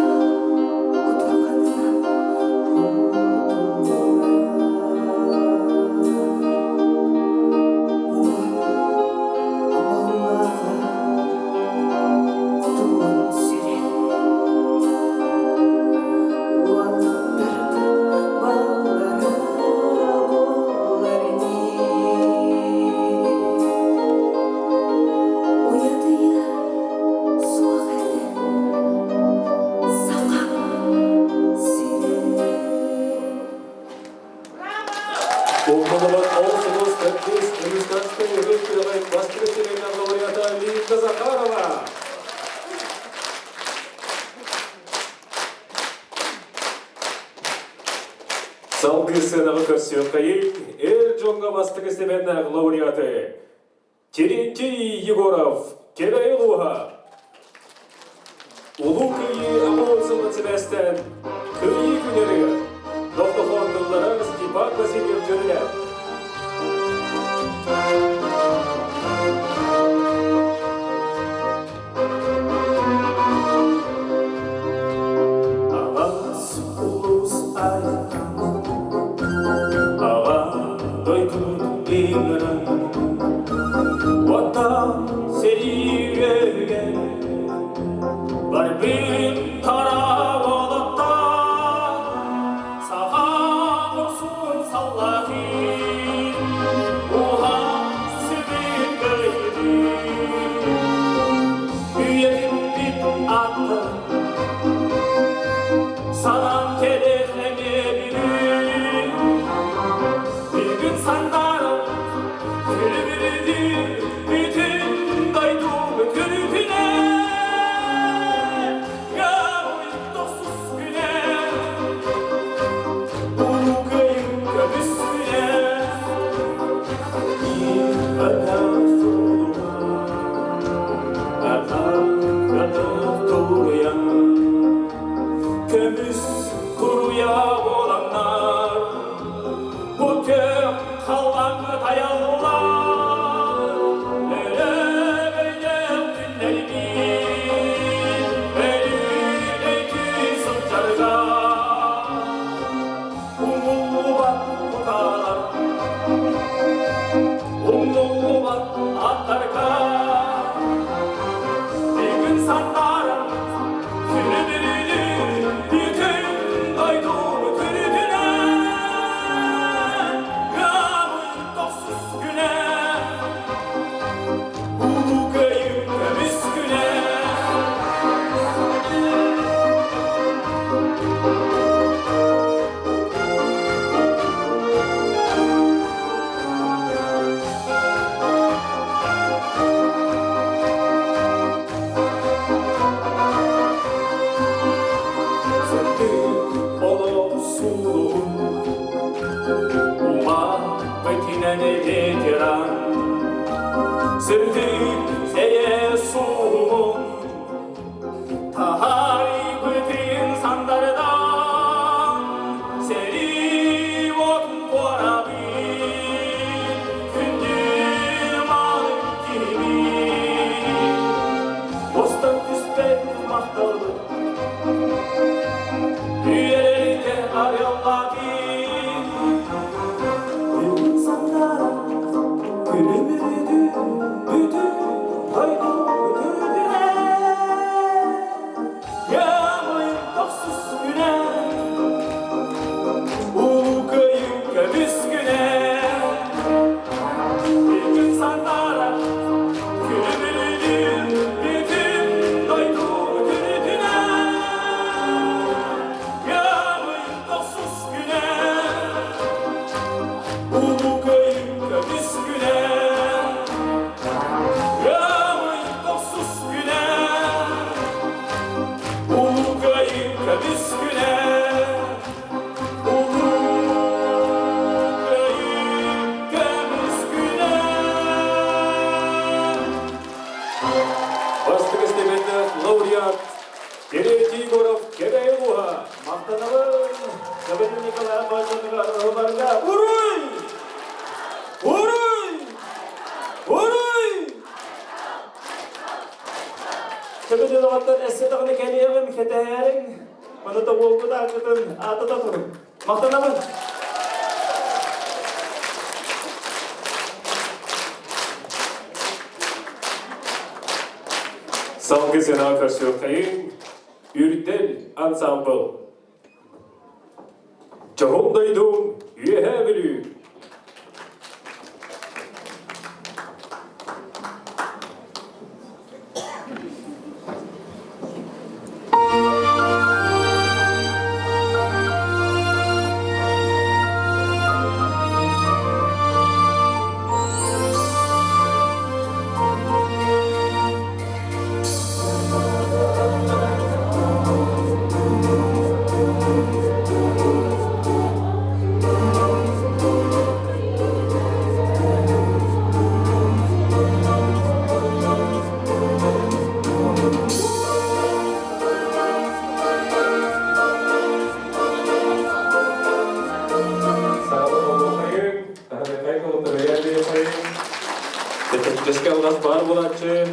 кутурҕанынан Оболлааҕа тугун сүрэй Уоттарбыт баллара буоллар Уйадыйа суох этэ Саха сирэ. Умнулубат ол сулус төрдүс Христанскай үгүс күрэҕин бастакы сиринэн лауреата Линда Захарова. Салгыы сыанаҕа көрсүөххэйик эр дьоҥҥо бастакы степеннээх лауреаты Терентий Егоров, Кэбээйи улууһа. Улуу Кыайыы Амур сылын сибээстээн Кыайыы күннэригэр Дохтохон тыллара Степан Васильев дьүрүлэ. Алаас улуус айылҕан, Аҕа дойдубут ыҥыран, Оттон сэрии үөһүгэр Барбыт хара уолаттар, Саха хорсун саллаатын, Уһан сүбүт кыайдын. Үйэтиппит аттар Санаан кэлэр эмиэ бүгүн Бүгүн сандаарым күлүбүрдүү Бүтүн дойду күлүкүнэ Герой тохсус күнэ Улуу кыайыы көмүс күнэ Көмүс туруйа буоланнар бу көх халлааҥҥа тайаллар өрөгөйдөөх күннэрбит өлүү өйдүү сылдьарга Умуллубат кутаалар, умнуллубат аттарга Бүгүн сандааран күлүмүрүнү бүтүн дойдуну күрүтүнэ Ыамын тохсус күнэ, Улуу Кыайыы көмүс күнэ. Сырдык олох сулуһун Ума бытынан ветеран Сырдык эйэ суһумун Таһаарыыбытын сандардан Сэрии уотун туораабыт Күндү мааны киһибит Бостон түспэт махталбыт Үйэлэргэ арыаллаабыт Күн сандааран күлүмүрдүү бүтүн дойду үтүрдүнэ Ямайын тохсус күнэ Улуу Кыайыы көмүс күнэ Бүгүн сандааран күлүмүрдүү бүтүн дойду үтүрдүнэ Ямайын тохсус күнэ Улуу Кыайыы көмүс күнэ Ыамый тохсус күнэ Улуу Кыайыы көмүс күнэ Улуу Кыайыы көмүс күнэ Бастакы степеннээх лауреат Терентий Егоров Кэбээйи улууһа. Махтанабын Сабин Николаев Бажанова Рахыбарга Уруй! Уруй! Уруй! Көмүдүн оҕоттор эссе даҕаны кэлиэҕим, кэтэһээриҥ. Маны да уолгут ааккытын аатата турун. Махтанабын! Салгы сынаҕа көрсүөххэйиҥ Үрдэл ансамбл. Дьоһун дойдум Үөһээ Бүлүү. Техническэй алҕас баар буолааччы.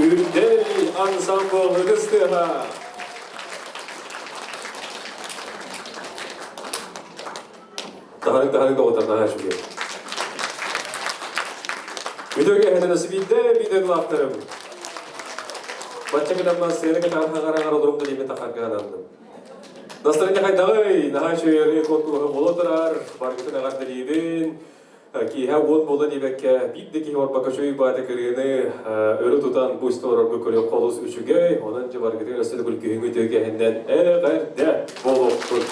Үрдэл ансамбл ытыс тыаһа. Таһарык таһарык доҕоттор наһаа үчүгэй. Үтүөгэ эһэтин өсүбүйдэ биир лаптарым. Бачча кэлэмман сыана кэтаҕар хаҕар олорум да диэми тахарга ананным. Настарыня хайдаҕый? Наһаа үчүгэй конкурһу буола турар. Баргытын эҕэрдэлиибин. Киэһэ уот буола диэбэккэ, биир да киһи орбакка үчүгэй баата кырыаны өрө тутан бу исторорго көрүөххэ олус үчүгэй. Онон дьэ баргытыгар өссө да күлкүһүҥҥү үтүөкэһиннэн эҕэрдэ буолуохтун.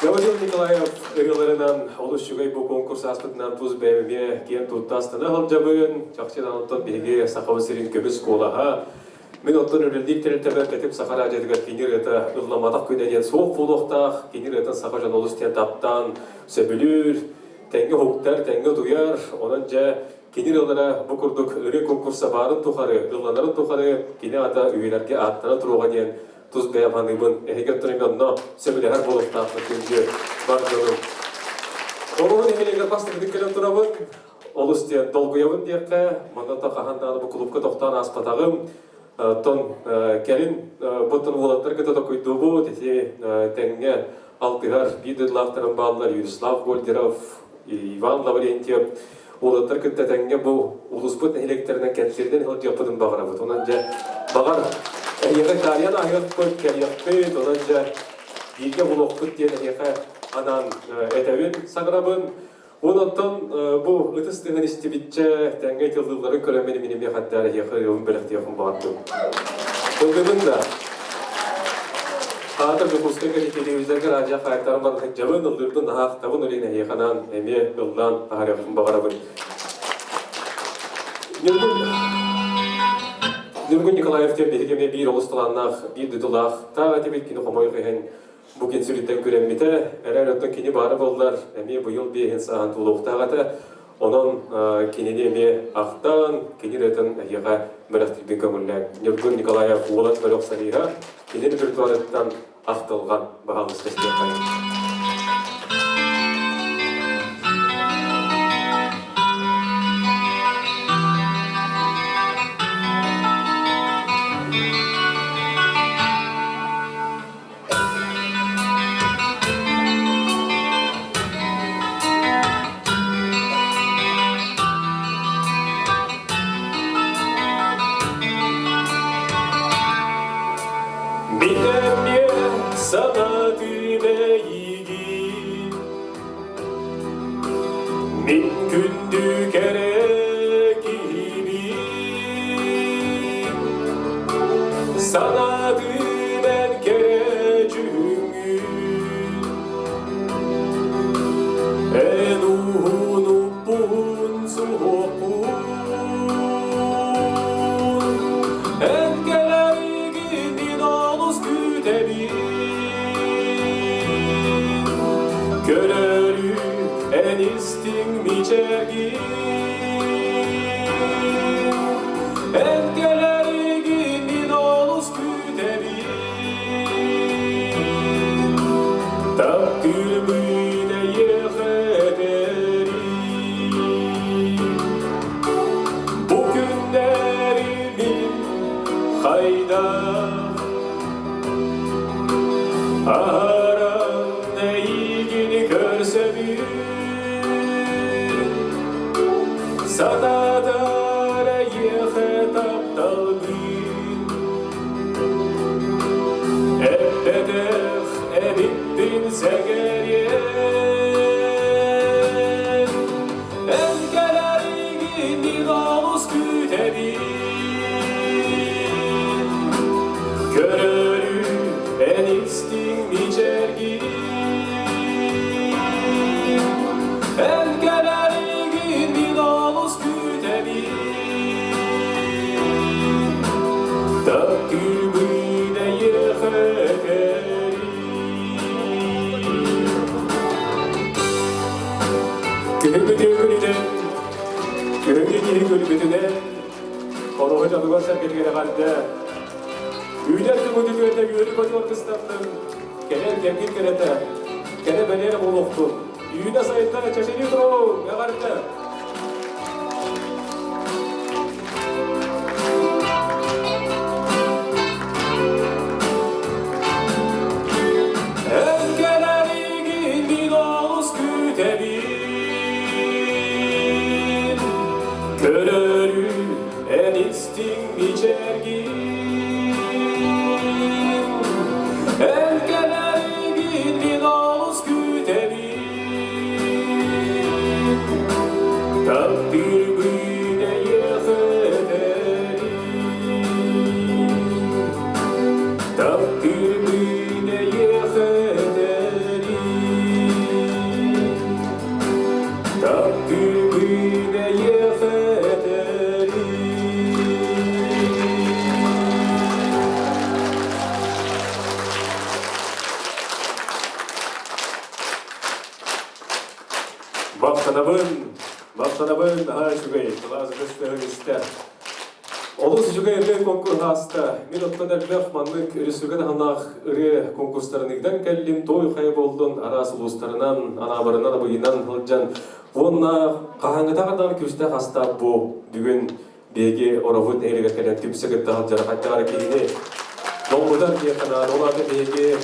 Гаврил Николаев ырыаларынан олус үчүгэй бу конкурс ааспытынан тус бэйэм эмиэ киэн тутта астына сылдьабын. Чахчы онтон биһиги Сахабыт сирин көмүс куолаһа Мин оттон үлэлиир тэрилтэбэр Тэтим Саха радиотыгар кини ырыата ылламматах күнэ диэн суох буолуохтаах. Кини ырыатын саха дьоно олус диэн таптаан сөбүлүүр, тэҥҥэ уһуктар, тэҥҥэ утуйар. Онон дьэ кини ырыалара бу курдук ырыа конкурса баарын тухары, ылланарын тухары кини аата үйэлэргэ ааттана туруоҕа диэн тус бэйэм саныыбын. Эһиги оттон эмиэ онно сөбүлэһэр буолуохтаахпыт күндү бар дьонум. Оруһун нэһилиэгэр бастакытын кэлэн турабын. Олус диэн долгуйабын диэххэ, манна то хаһан даҕаны бу клубка тохтоон ааспатаҕым. Оттон кэлин буттан уолаттар кытта токуйдуубут, ити тэҥҥэ алтыһар биир дойдулаахтарым бааллар Юрислав Гольдеров, Иван Лаврентьев. Уолаттар кытта тэҥҥэ бу улууспут нэһилиэктэринэн кэнсиэринэн сылдьыахпытын баҕарабыт. Онон дьэ, баҕар, эһиэхэ таарыйан ааһыахпыт, кэлиэхпит, онон дьэ, бииргэ булуохпут диэн эһиэхэ анаан этэбин, саҥарабын. Онон бу ытыс тыаһын истибиччэ, тэҥҥэ ытыллыыларын көрөммүн мин эмиэ хаттаар эһиэхэ ырыабын бэлэхтиэхпин баҕардым. Ыллыбын да. Аата Дьокуускайга телевизорга радио хаайтаран баран сылдьабын, ыллыырбын наһаа ахтабын, ол иһин эһиэхэ анаан эмиэ ыллаан аһарыахпын баҕарабын. Ньургун Ньургун Николаев диэн биһиги эмиэ биир олус талааннаах, биир дойдулаах таах этибит, кини хомойуох иһин Бу күн сүрүттэн күрэммитэ, эрэр оттон кини баара буоллар, эмиэ быйыл биэһин сааһын туолуохтаах этэ. Онон кинини эмиэ ахтан, кини ырыатын эһиэхэ бэлэхтиирбин көҥүллээн. Ньургун Николаев Уолан бөлөх солиһа, кини репертуарыттан ахтылҕан баһаалыста истиэххэ. Билэммиэ санатыы бэйигин Мин күндү кэрэ киһибин Санатыы бэн кэрэ дьүһүҥҥүн Эн уһун уппун суһуохпун Эн кэлэригин мин олус күүтэбин Көрөрү эн истиҥ мичээргин Эн кэлэригин мин олус күүтэбин Таптыырбын эйиэхэ этэрим Бу күннэри мин хайдах Аһаран эйигин көрсөбүн Санаатар эйиэхэ тапталгын Эппэтэх эбиппин сэгэриэн Эн кэлэригин мин олус күүтэбин Көрөрү эн истиҥ мичээргин Эн кэлэригин мин олус күүтэбин Таптыыбын эйиэхэ этэрим Күһүҥҥү күнүнэн, күһүҥҥү киһи күлбүтүнэн, Ороһу дьонугар-сэргэтигэр эҕэрдэ! Үүнэр күҥҥүт үтүөтэ үөрүү-көтүү аргыстаннын, кэлэр кэмҥит кэрэтэ, кэрэ бэлиэ буолуохтун! Үүнэ-сайда чэчирии туруҥ! Эҕэрдэ! Эн кэлэригин мин олус күүтэбин Көрөрү эн истиҥ мичээргин Эн кэлэригин мин олус күүтэбин Таптыырбын эйиэхэ этэрим Таптыырбын эйиэхэ этэрим Таптыырбын эйиэхэ этэрим Махтанабын, махтанабын, наһаа үчүгэй, кылаас ытыс истэ. Олус үчүгэй ырыа конкурс ааста. Мин оттон элбэх маннык өрүсүгэн аһылаах ырыа конкурстарын ыытан кэллим. Той хайа буоллун араас улуустарынан, анаабарынан, абыйынан сылдьан уонна хаһааҥҥытааҕар даҕаны күүстээх астаах бу бүгүн биһиги Ороһут нэһилиэгэр кэлэн түмсэ кытта сылдьар хайдах эрэ киһини долгутар диэххэ наада. Ол аата биһиги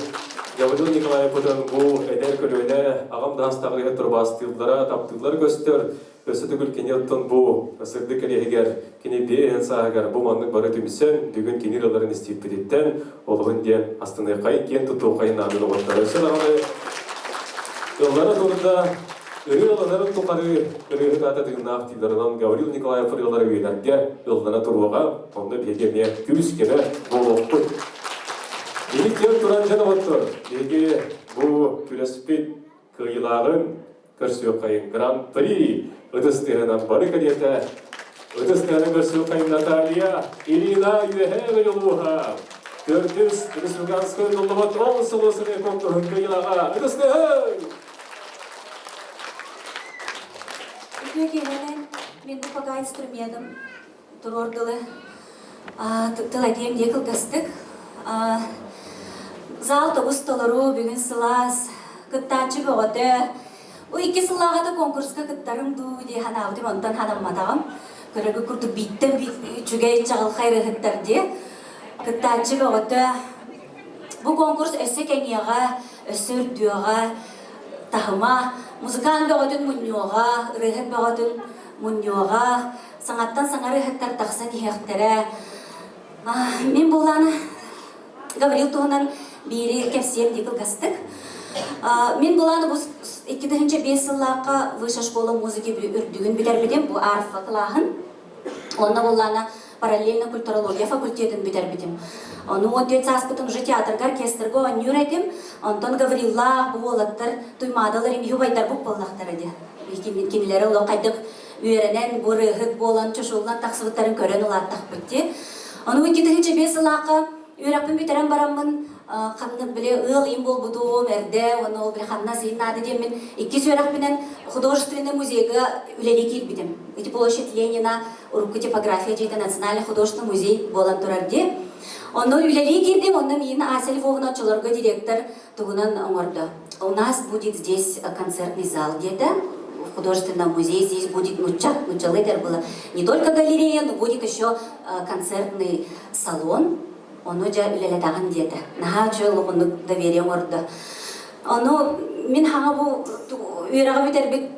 Гаврил Николаевпытын бу эдэр көлүөнэ аҕам да астаҕырыһа турбаастыыллара, таптыыллара көстөр. Өссө төгүл кини оттон бу сырдык кэриэһигэр кини биэһин сааһыгар бу маннык бары түмсэн, бүгүн кини ыраларын истииппититтэн олоһун диэн астыныаххай, киэн туттуоххай наадын оҕоттор. Өссө даҕаны ыллара турда, ырыа ылланарын тухары ырыаһыт аата тыыннаах тыыларынан Гаврил Николаев ырыалара үйэлэргэ ыллана туруоҕа. Онно биһиги эмиэ күүс-көмө буолуохпут. Биһиги киэн туран дьон оҕоттор, биһиги бу күрэспит кыайыылааҕын көрсүөххэйин Гран-при ытыс тыаһынан бары кэриэтэ ытыс тыаһынан көрсүөххэйин Наталья Ирина Үөһээ Бүлүү Төрдүс республиканскай ылыллыбыт ол сылы сырыы конкурһун кыайыылааҕа ытыс тыаһын! Үтүө киэһэнэн мин бу пока инструменым туруор дылы тыл этиэм дии кылгастык. Зал тобус толору, бүгүн сылаас, кыттааччы бөҕөтө. Бу икки сыллааҕыта конкурска кыттарым дуу дии санаабытым, онтон санамматаҕым. Көрөргө курдук бииттэн үчүгэй чаҕылхай ырыһыттар дии. Кыттааччы бөҕөтө. Бу конкурс өссө кэҥиэҕэ, өссө үрдүөҕэ, таһыма, музыкант бөҕөтүн мунньуоҕа, ырыаһыт бөҕөтүн мунньуоҕа, саҥаттан саҥа ырыаһыттар тахсан иһиэхтэрэ. Мин буоллаана Гаврил туһунан биири кэпсиэм дии кылгастык. Мин булааны бу 2005 сыллаахха высшая школа музыки үрдүгүн бүтэрбитим, бу арфа кылааһын. Онно буоллаана параллельно культурология факультетын бүтэрбитим. Ону 14 сааспытын уже театрга, оркестрга оонньуур этим. Онтон Гавриллаах бу уолаттар Туймаадалар имиһи убайдарбыт буоллахтара дии. Кинилэри олох хайдах үөрэнэн, бу ырыаһыт буолан, чочуллан тахсыбыттарын көрөн улааттахпыт дии. Ону 2005 сылаахха үөрэхпин бүтэрэн бараммын ханнык били ыал им буолбутум эрдэ уонна ол били ханна сыйын наада диэммин иккис үөрэхпинэн художественный музейга үлэлии киирбитим. Ити площадь Ленина урукку типография дьиэтэ национальный художественный музей буолан турар дии. Онно үлэлии киирдим, онно миин Ася Львовна оччолорго директор тугунан оҥордо. У нас будет здесь концертный зал где-то, в художественном музее здесь будет нучча, нуччалыы было не только галерея, но будет еще концертный салон. Ону дьэ үлэлэтэҕин диэтэ. Наһаа үчүгэй улаханнык доверие оҥордо. Ону мин хаҥа бу үөрэҕи бүтэрбит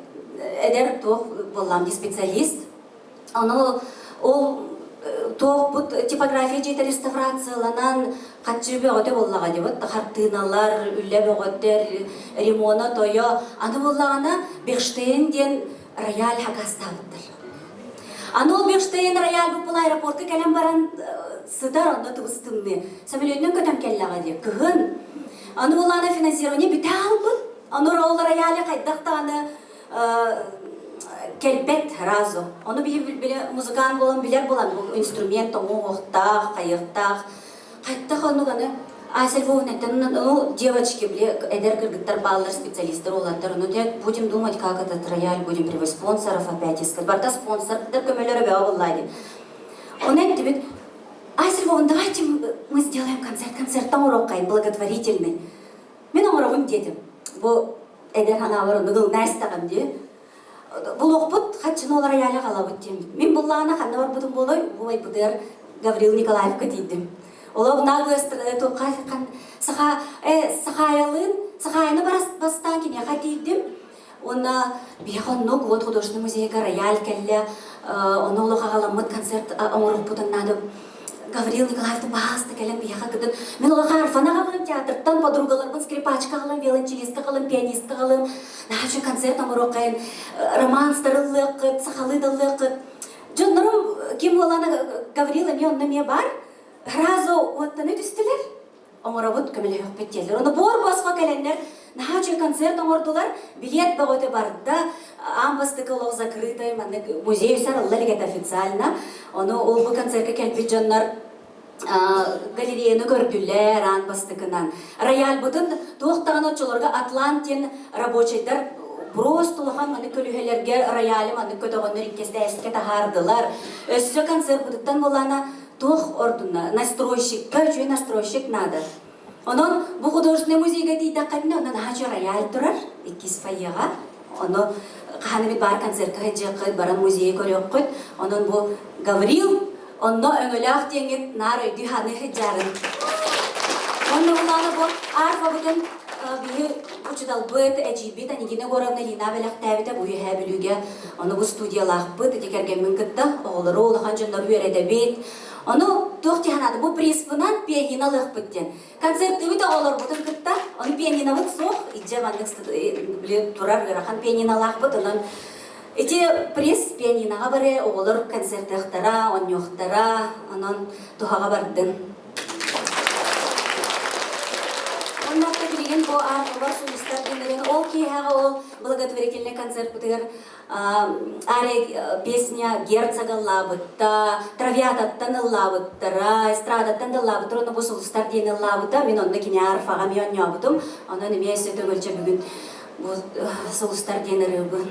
эдэр туох буоллаам дии специалист. Ону ол туохпут типография дьиэтэ реставрацияланан хаччы бөҕөтө буоллаҕа дии вот хартыыналар, үлэ бөҕөтөр, ремона тойо. Аны буоллаҕына Бехштейн диэн рояль хакастаабыттар. Аны ол Бехштейн рояль бу аэропортка кэлэн баран сытар онно тыбыс-тымныы. Самолетунан көтөн кэллэҕэ дии кыһын. Аны буоллаҕына финансирование бүтэ хаалбыт. Аны ол рояли хайдах даҕаны кэлбэт сразу. Ону биһи музыкант буолан билэр буолан бу инструмент тоҥуохтаах, хайыахтаах. Хайдах оннук аны Ася Львовна, ну, девочки, били, эдэр кыргыттар бааллар, специалисттар уолаттар, ну, будем думать, как этот рояль, будем привозить спонсоров опять искать. Барда спонсордар көмөлөрө бөҕө буолла дии. Оны эттибит, Ася Львовна, давайте мы сделаем концерт, концерттан оруоххайын, благотворительный. Мин оҥоробун диэтим. Бу эдэр санаабар оннук ылына истэҕим дии. Булуохпут хаччыны ол роялы халабыт диэн. Мин буллаҕына ханна барбытым буолуой? Убайбытыгар Гаврил Николаевка тиийдим. Олох наглый саха сахаайалыын сахаайаны бастаан киниэхэ тиийдим. Уонна биһиэхэ оннук вот художественный музейга рояль кэллэ, ону олох аҕаламмыт концерт оҥоруохпутун наада Гаврил Николаевтың баһаалыста кэлэн биһиэхэ кытын мин улахан арфаны аҕалым театртан подругаларбын скрипачка аҕалым виолончелистка аҕалым пианистка аҕалым наһаа үчүгэй концерт оҥоруоххайын романстар ыллыаххыт сахалыы да ыллыаххыт дьоннорум ким буолана Гаврил эмиэ онно эмиэ бар сразу уоттана түстүлэр оҥоробут көмөлөһүөхпүт диэллэр ону буор босхо кэлэннэр наһаа үчүгэй концерт оҥордулар билиэт бөҕөтө барда аан бастакы олох закрытый маннык музей сарылла илик этэ официально ону ол бу концертка кэлбит дьоннор галереяны көрдүлэр аан бастакынан рояльбытын туох даҕаны оччолорго атлант диэн рабочайдар просто улахан маннык көлүөһэлэргэ рояли маннык көтөҕөннөр иккисдээскэ таһаардылар өссө концертбытыттан буолаана туох ордуна настройщикка үчүгэй настройщик надо онон бу художественный музейга тиийдэххитинэ онно наһаа үчүгэй рояль турар иккис фойеҕа ону хаһан эмит баар концертка сылдьыаххыт баран музейы көрүөххүт онон бу Гаврил онно өҥөлөөх диэҥҥит наар өйдүү саныы сылдьарын. Онно улаана бу арфабытын биһи учуталбыт, эдьиийбит Анигина Егоровна Лина бэлэхтээбитэ бу Үөһээ Бүлүүгэ. Ону бу студиялаахпыт, ити кэргэммин кытта оҕолору улахан дьоннору үөрэтэбит. Ону туох дии бу приспынан пианино ылыахпыт диэн. Концертыбыт оҕолорбутун кытта, ону пианинобыт суох, иччэ маннык турар ыарахан пианинолаахпыт, онон ити пресс пианиноҕа бары оҕолор концертыахтара, оонньуохтара, онон туһаҕа бардын. Оннук билигин бу арфабар сулустар диэн ол киэһэҕэ ол благотворительный концертпытыгар ария песня герцога ыллаабытта, травиататтан ыллаабыттара, эстрадаттан да ыллаабыттар, онно бу сулустар диэн ыллаабыта, мин онно кини арфаҕа эмиэ оонньообутум, онон эмиэ өссө төгүлчэ бүгүн бу сулустар диэн ырыабын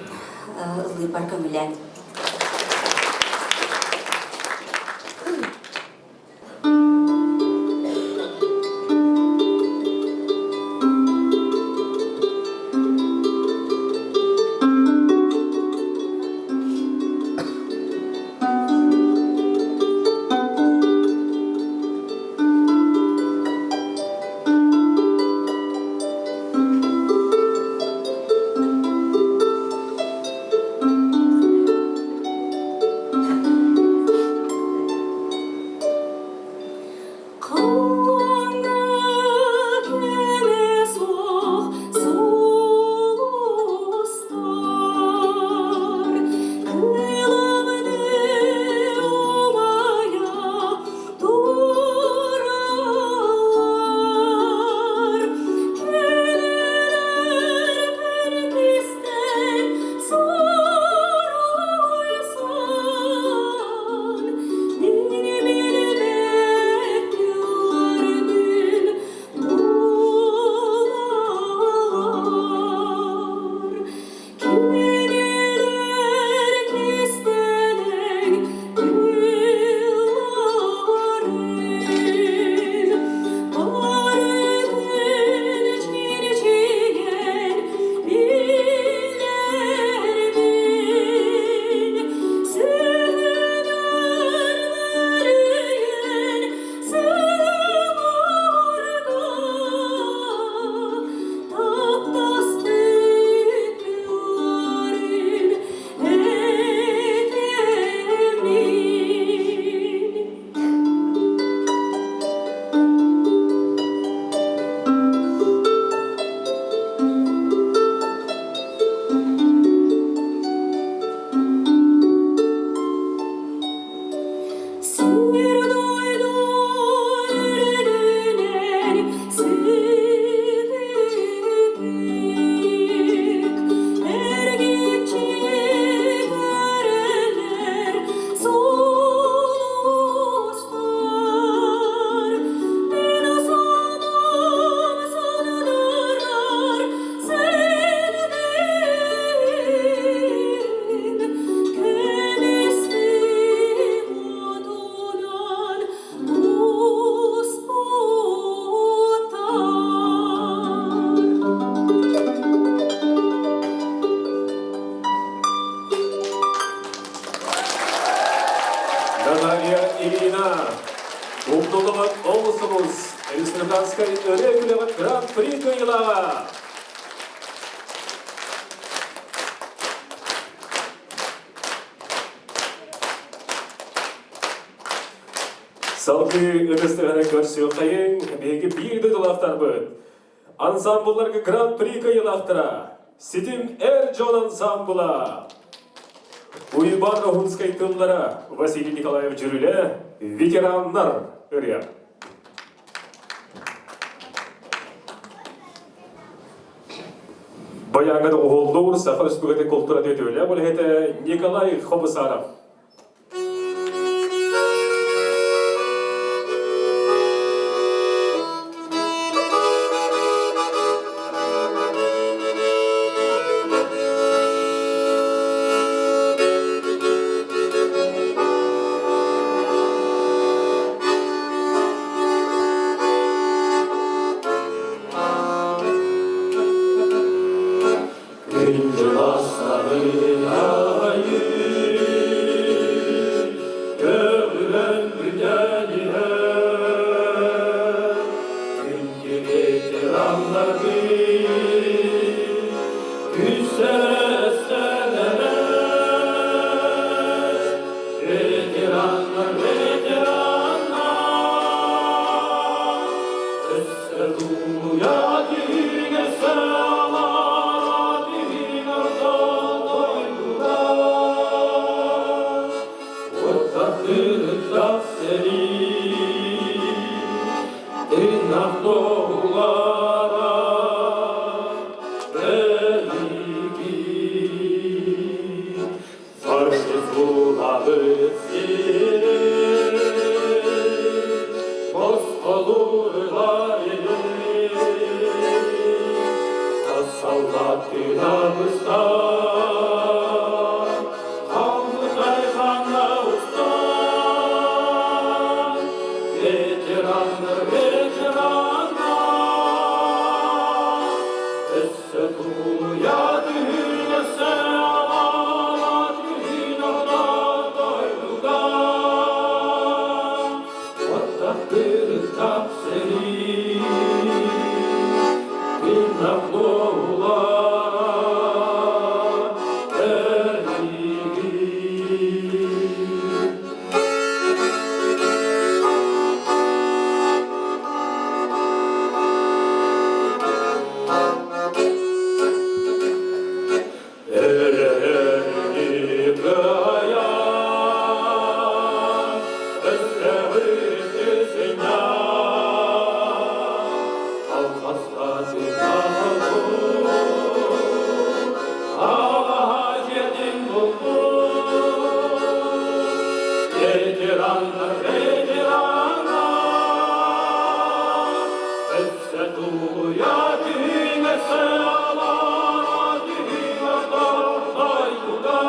ыллыырбар көҥүлээн. Наталья Ильина, умнуллубат олусумус, республиканскай ырыа күрэҕин гран-при кыайыылааҕа. Салгыы ытыстыгана көрсүөххэйиҥ, биһиги биир дойдулаахтарбыт. Ансамблларга гран-при кыайыылаахтара Ситим эр дьон ансамбла. Уйбан Оһунскай тыллара Василий Николаев Дьүрүлэ ветераннар ырыа. Баяҥҥа доҕуһуоллуур Саха Республикатын култууратын үтүөлээх үлэһитэ Николай Хобусаров. Сахабыт сирин босхолуур Саллатына быстар, Хамытай ханна устар, Ветераннар, ветераннар, Өссө тулуя түһүнэсэ алала түһүнэ дойдуга. Оттаттырыттап сэрии, тыыннах буолара эһиги. Эһиги кыайан, өстөбүт сынньан, алҕаска сыһыаннарбыт, аҕаһа дьиэтин булбут. Ветераннар, ветераннар, өссө тулуйа түһүнэсэ алаара түһүнэр дойдуга.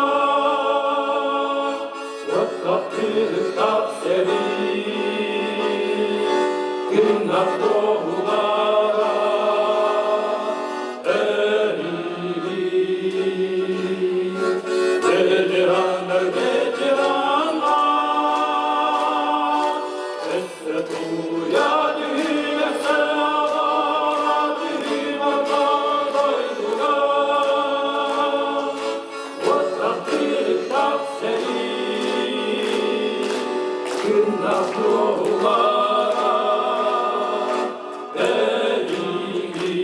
Оттоптырыктап сэрии, тыыннах туоһулара эһиги. Ветераннар, ветераннар, өссө тулуйа түһүнэсэ алаара түһүнэр дойдуга. Оттоптырыктап сэрии, тыыннах туоһулара эһиги.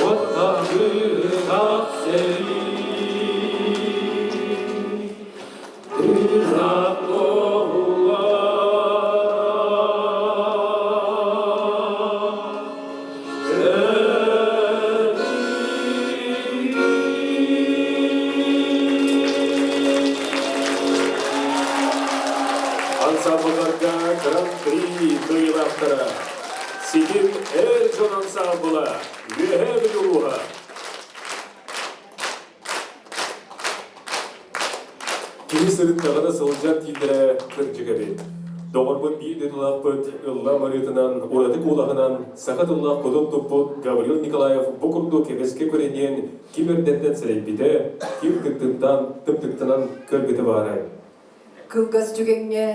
Оттоптырыктап сэрии, тыыннах туоһулара Ансамблларга Гран-при кыайыылаахтара Ситим эр дьон ансаамбыла Үөһээ Бүлүү улууһа. Киһи сырыттаҕына сылдьар дииллэрэ кырдьык эбит. Доҕорбут биир дойдулаахпыт ыллам ырыатынан, ураты куолаһынан саха тыллаах кутун туппут Гаврил Николаев бу курдук кэбэскэ көрүнүөн ким эрдэттэн сэрэйбитэ, ким тыктыттан, тыптыктанан көрбүтэ баарай. Кылгас түгэҥҥэ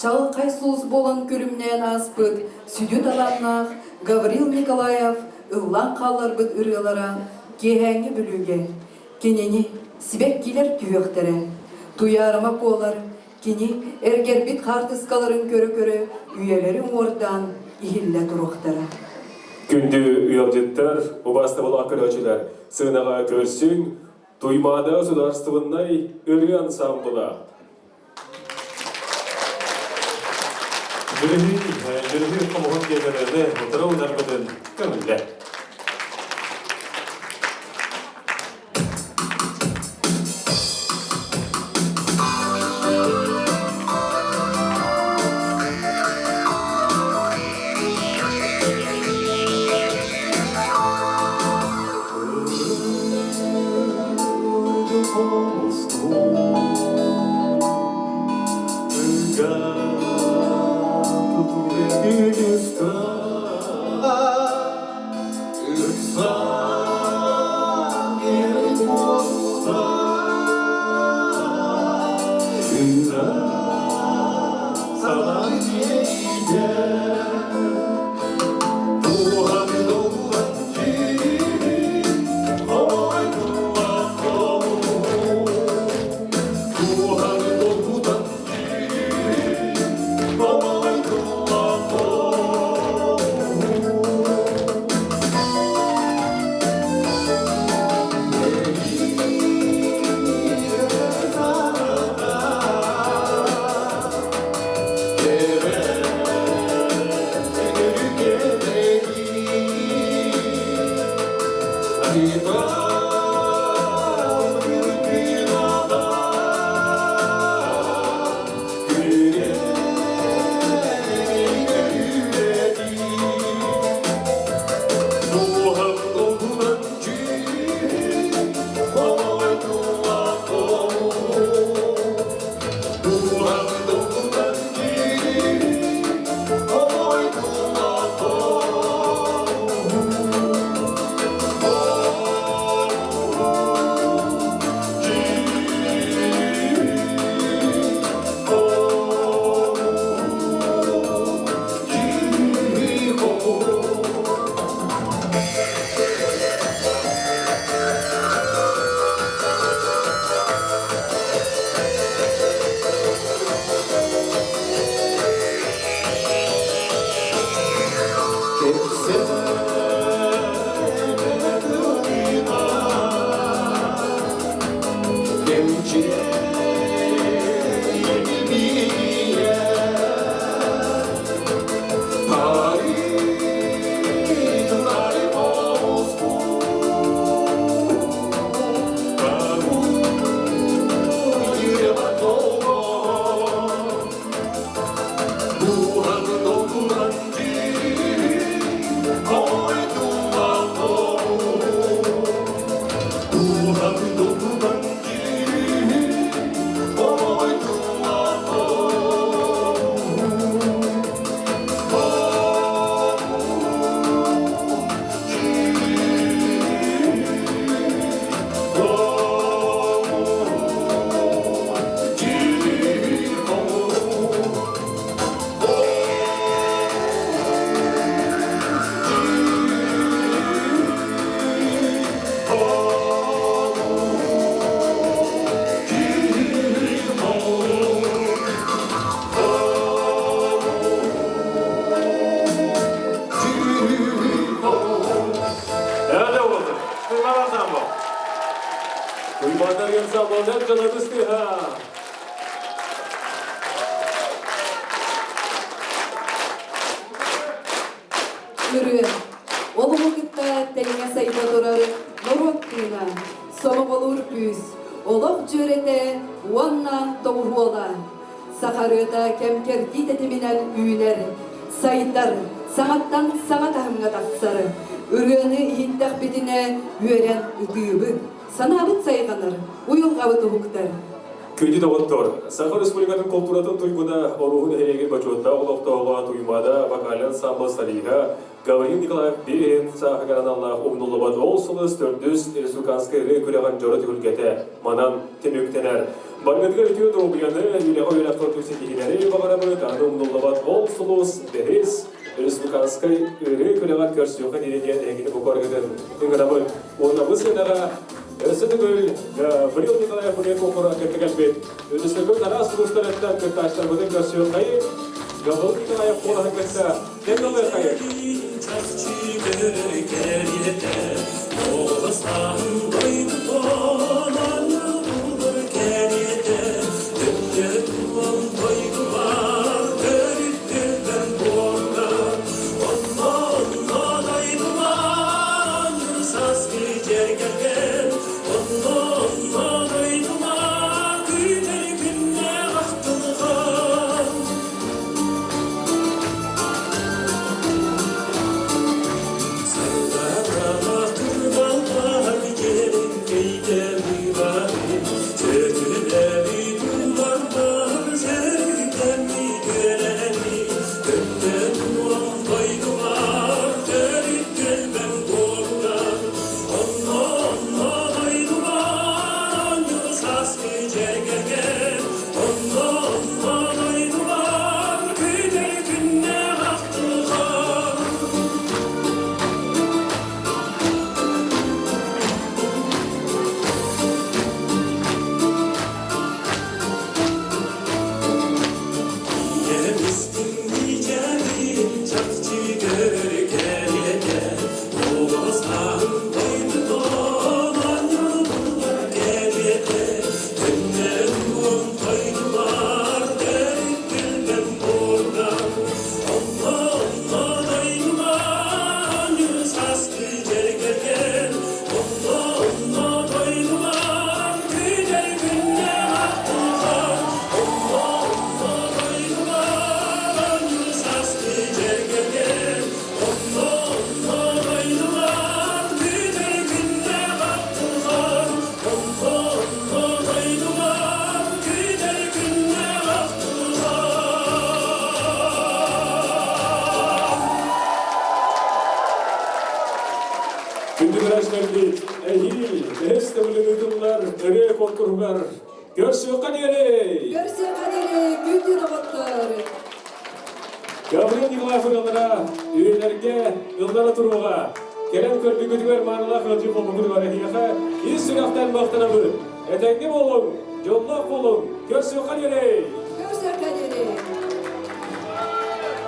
чаҕылхай сулус буолан күлүмнээн ааспыт сүдү талааннаах Гаврил Николаев ыллаан хаалларбыт ырыалара киэһээҥҥи Бүлүүгэ кинини сибэккилэр түһүөхтэрэ, Туйаарыма куолар кини эргэрбит хаартыскаларын көрө-көрө үйэлэри уҥуордаан иһиллэ туруохтара. Күндү ыалдьыттар, убаастабылаах көрөөччүлэр, сыанаҕа көрсүҥ, Туймаада судаарыстыбаннай ырыа ансаамбыла. Дьүрүһүй, дьүрүһүй хомуһун диэн ырыаны утары ударбытын көҥүллэ. ансамбл. Туймаада ансамбл дьон ытыстыха. Ырыа, олоҕу кытта тэҥҥэ сайда турар норуот тыына, сомоҕолуур күүс, олох дьүөрэтэ уонна тоҕуһуола. Саха ырыата кэм-кэрдии тэтиминэн үүнэр, сайдар, саҥаттан саҥа таһымҥа тахсар. Ырыаны иһиттэхпитинэ үөрэн ытыыбыт, санаабыт сайҕанар, уйулҕабыт уһуктар. Күндү доҕоттор, Саха Республикатын култууратын туйгуна Оруоһун нэһилиэгин бочуоттаах олохтооҕо Туймаада вокальнай ансамбл солиһа Гаврил Николаев биир сааһыгар аналлаах умнуллубат ол сылыс төрдүс республиканскай ырыа күрэҕин дьоро түһүлгэтэ манан түмүктэнэр. Барыгытыгар үтүө доруобуйаны, үлэҕэ үөрэххэ үрдүк ситиһиилэри баҕарабыт, аны умнуллубат ол сулус бэһис республиканскай ырыа күрэҕэр көрсүөххэ диэри диэн эһигини бу барыгытын ыҥырабыт. Уонна бу сыанаҕа Өссө төгүл Гаврил Николаев Ырыа куонкуруһа кытта кэлбит. Өрөспүүбүлүкэ араас улуустарыттан кыттааччыларбытын көрсүөххэйин. Гаврил Николаев куолаһын кытта тэҥ ылыаххайын. Күндү көрөөччүлэрбит, эһиил бэһис төгүлүн ыытыллар ырыа куонкуруһугар көрсүөххэ диэри! Көрсүөххэ диэри, күндү доҕоттор! Гаврил Николаев ырыалара үйэлэргэ ыллана туруоҕа. Кэлэн көрбүккүтүгэр маанылаах ыалдьыт буолбуккутугар эһиэхэ ис сүрэхтэн махтанабыт. Этэҥҥэ буолуҥ, дьоллоох буолуҥ, көрсүөххэ диэри!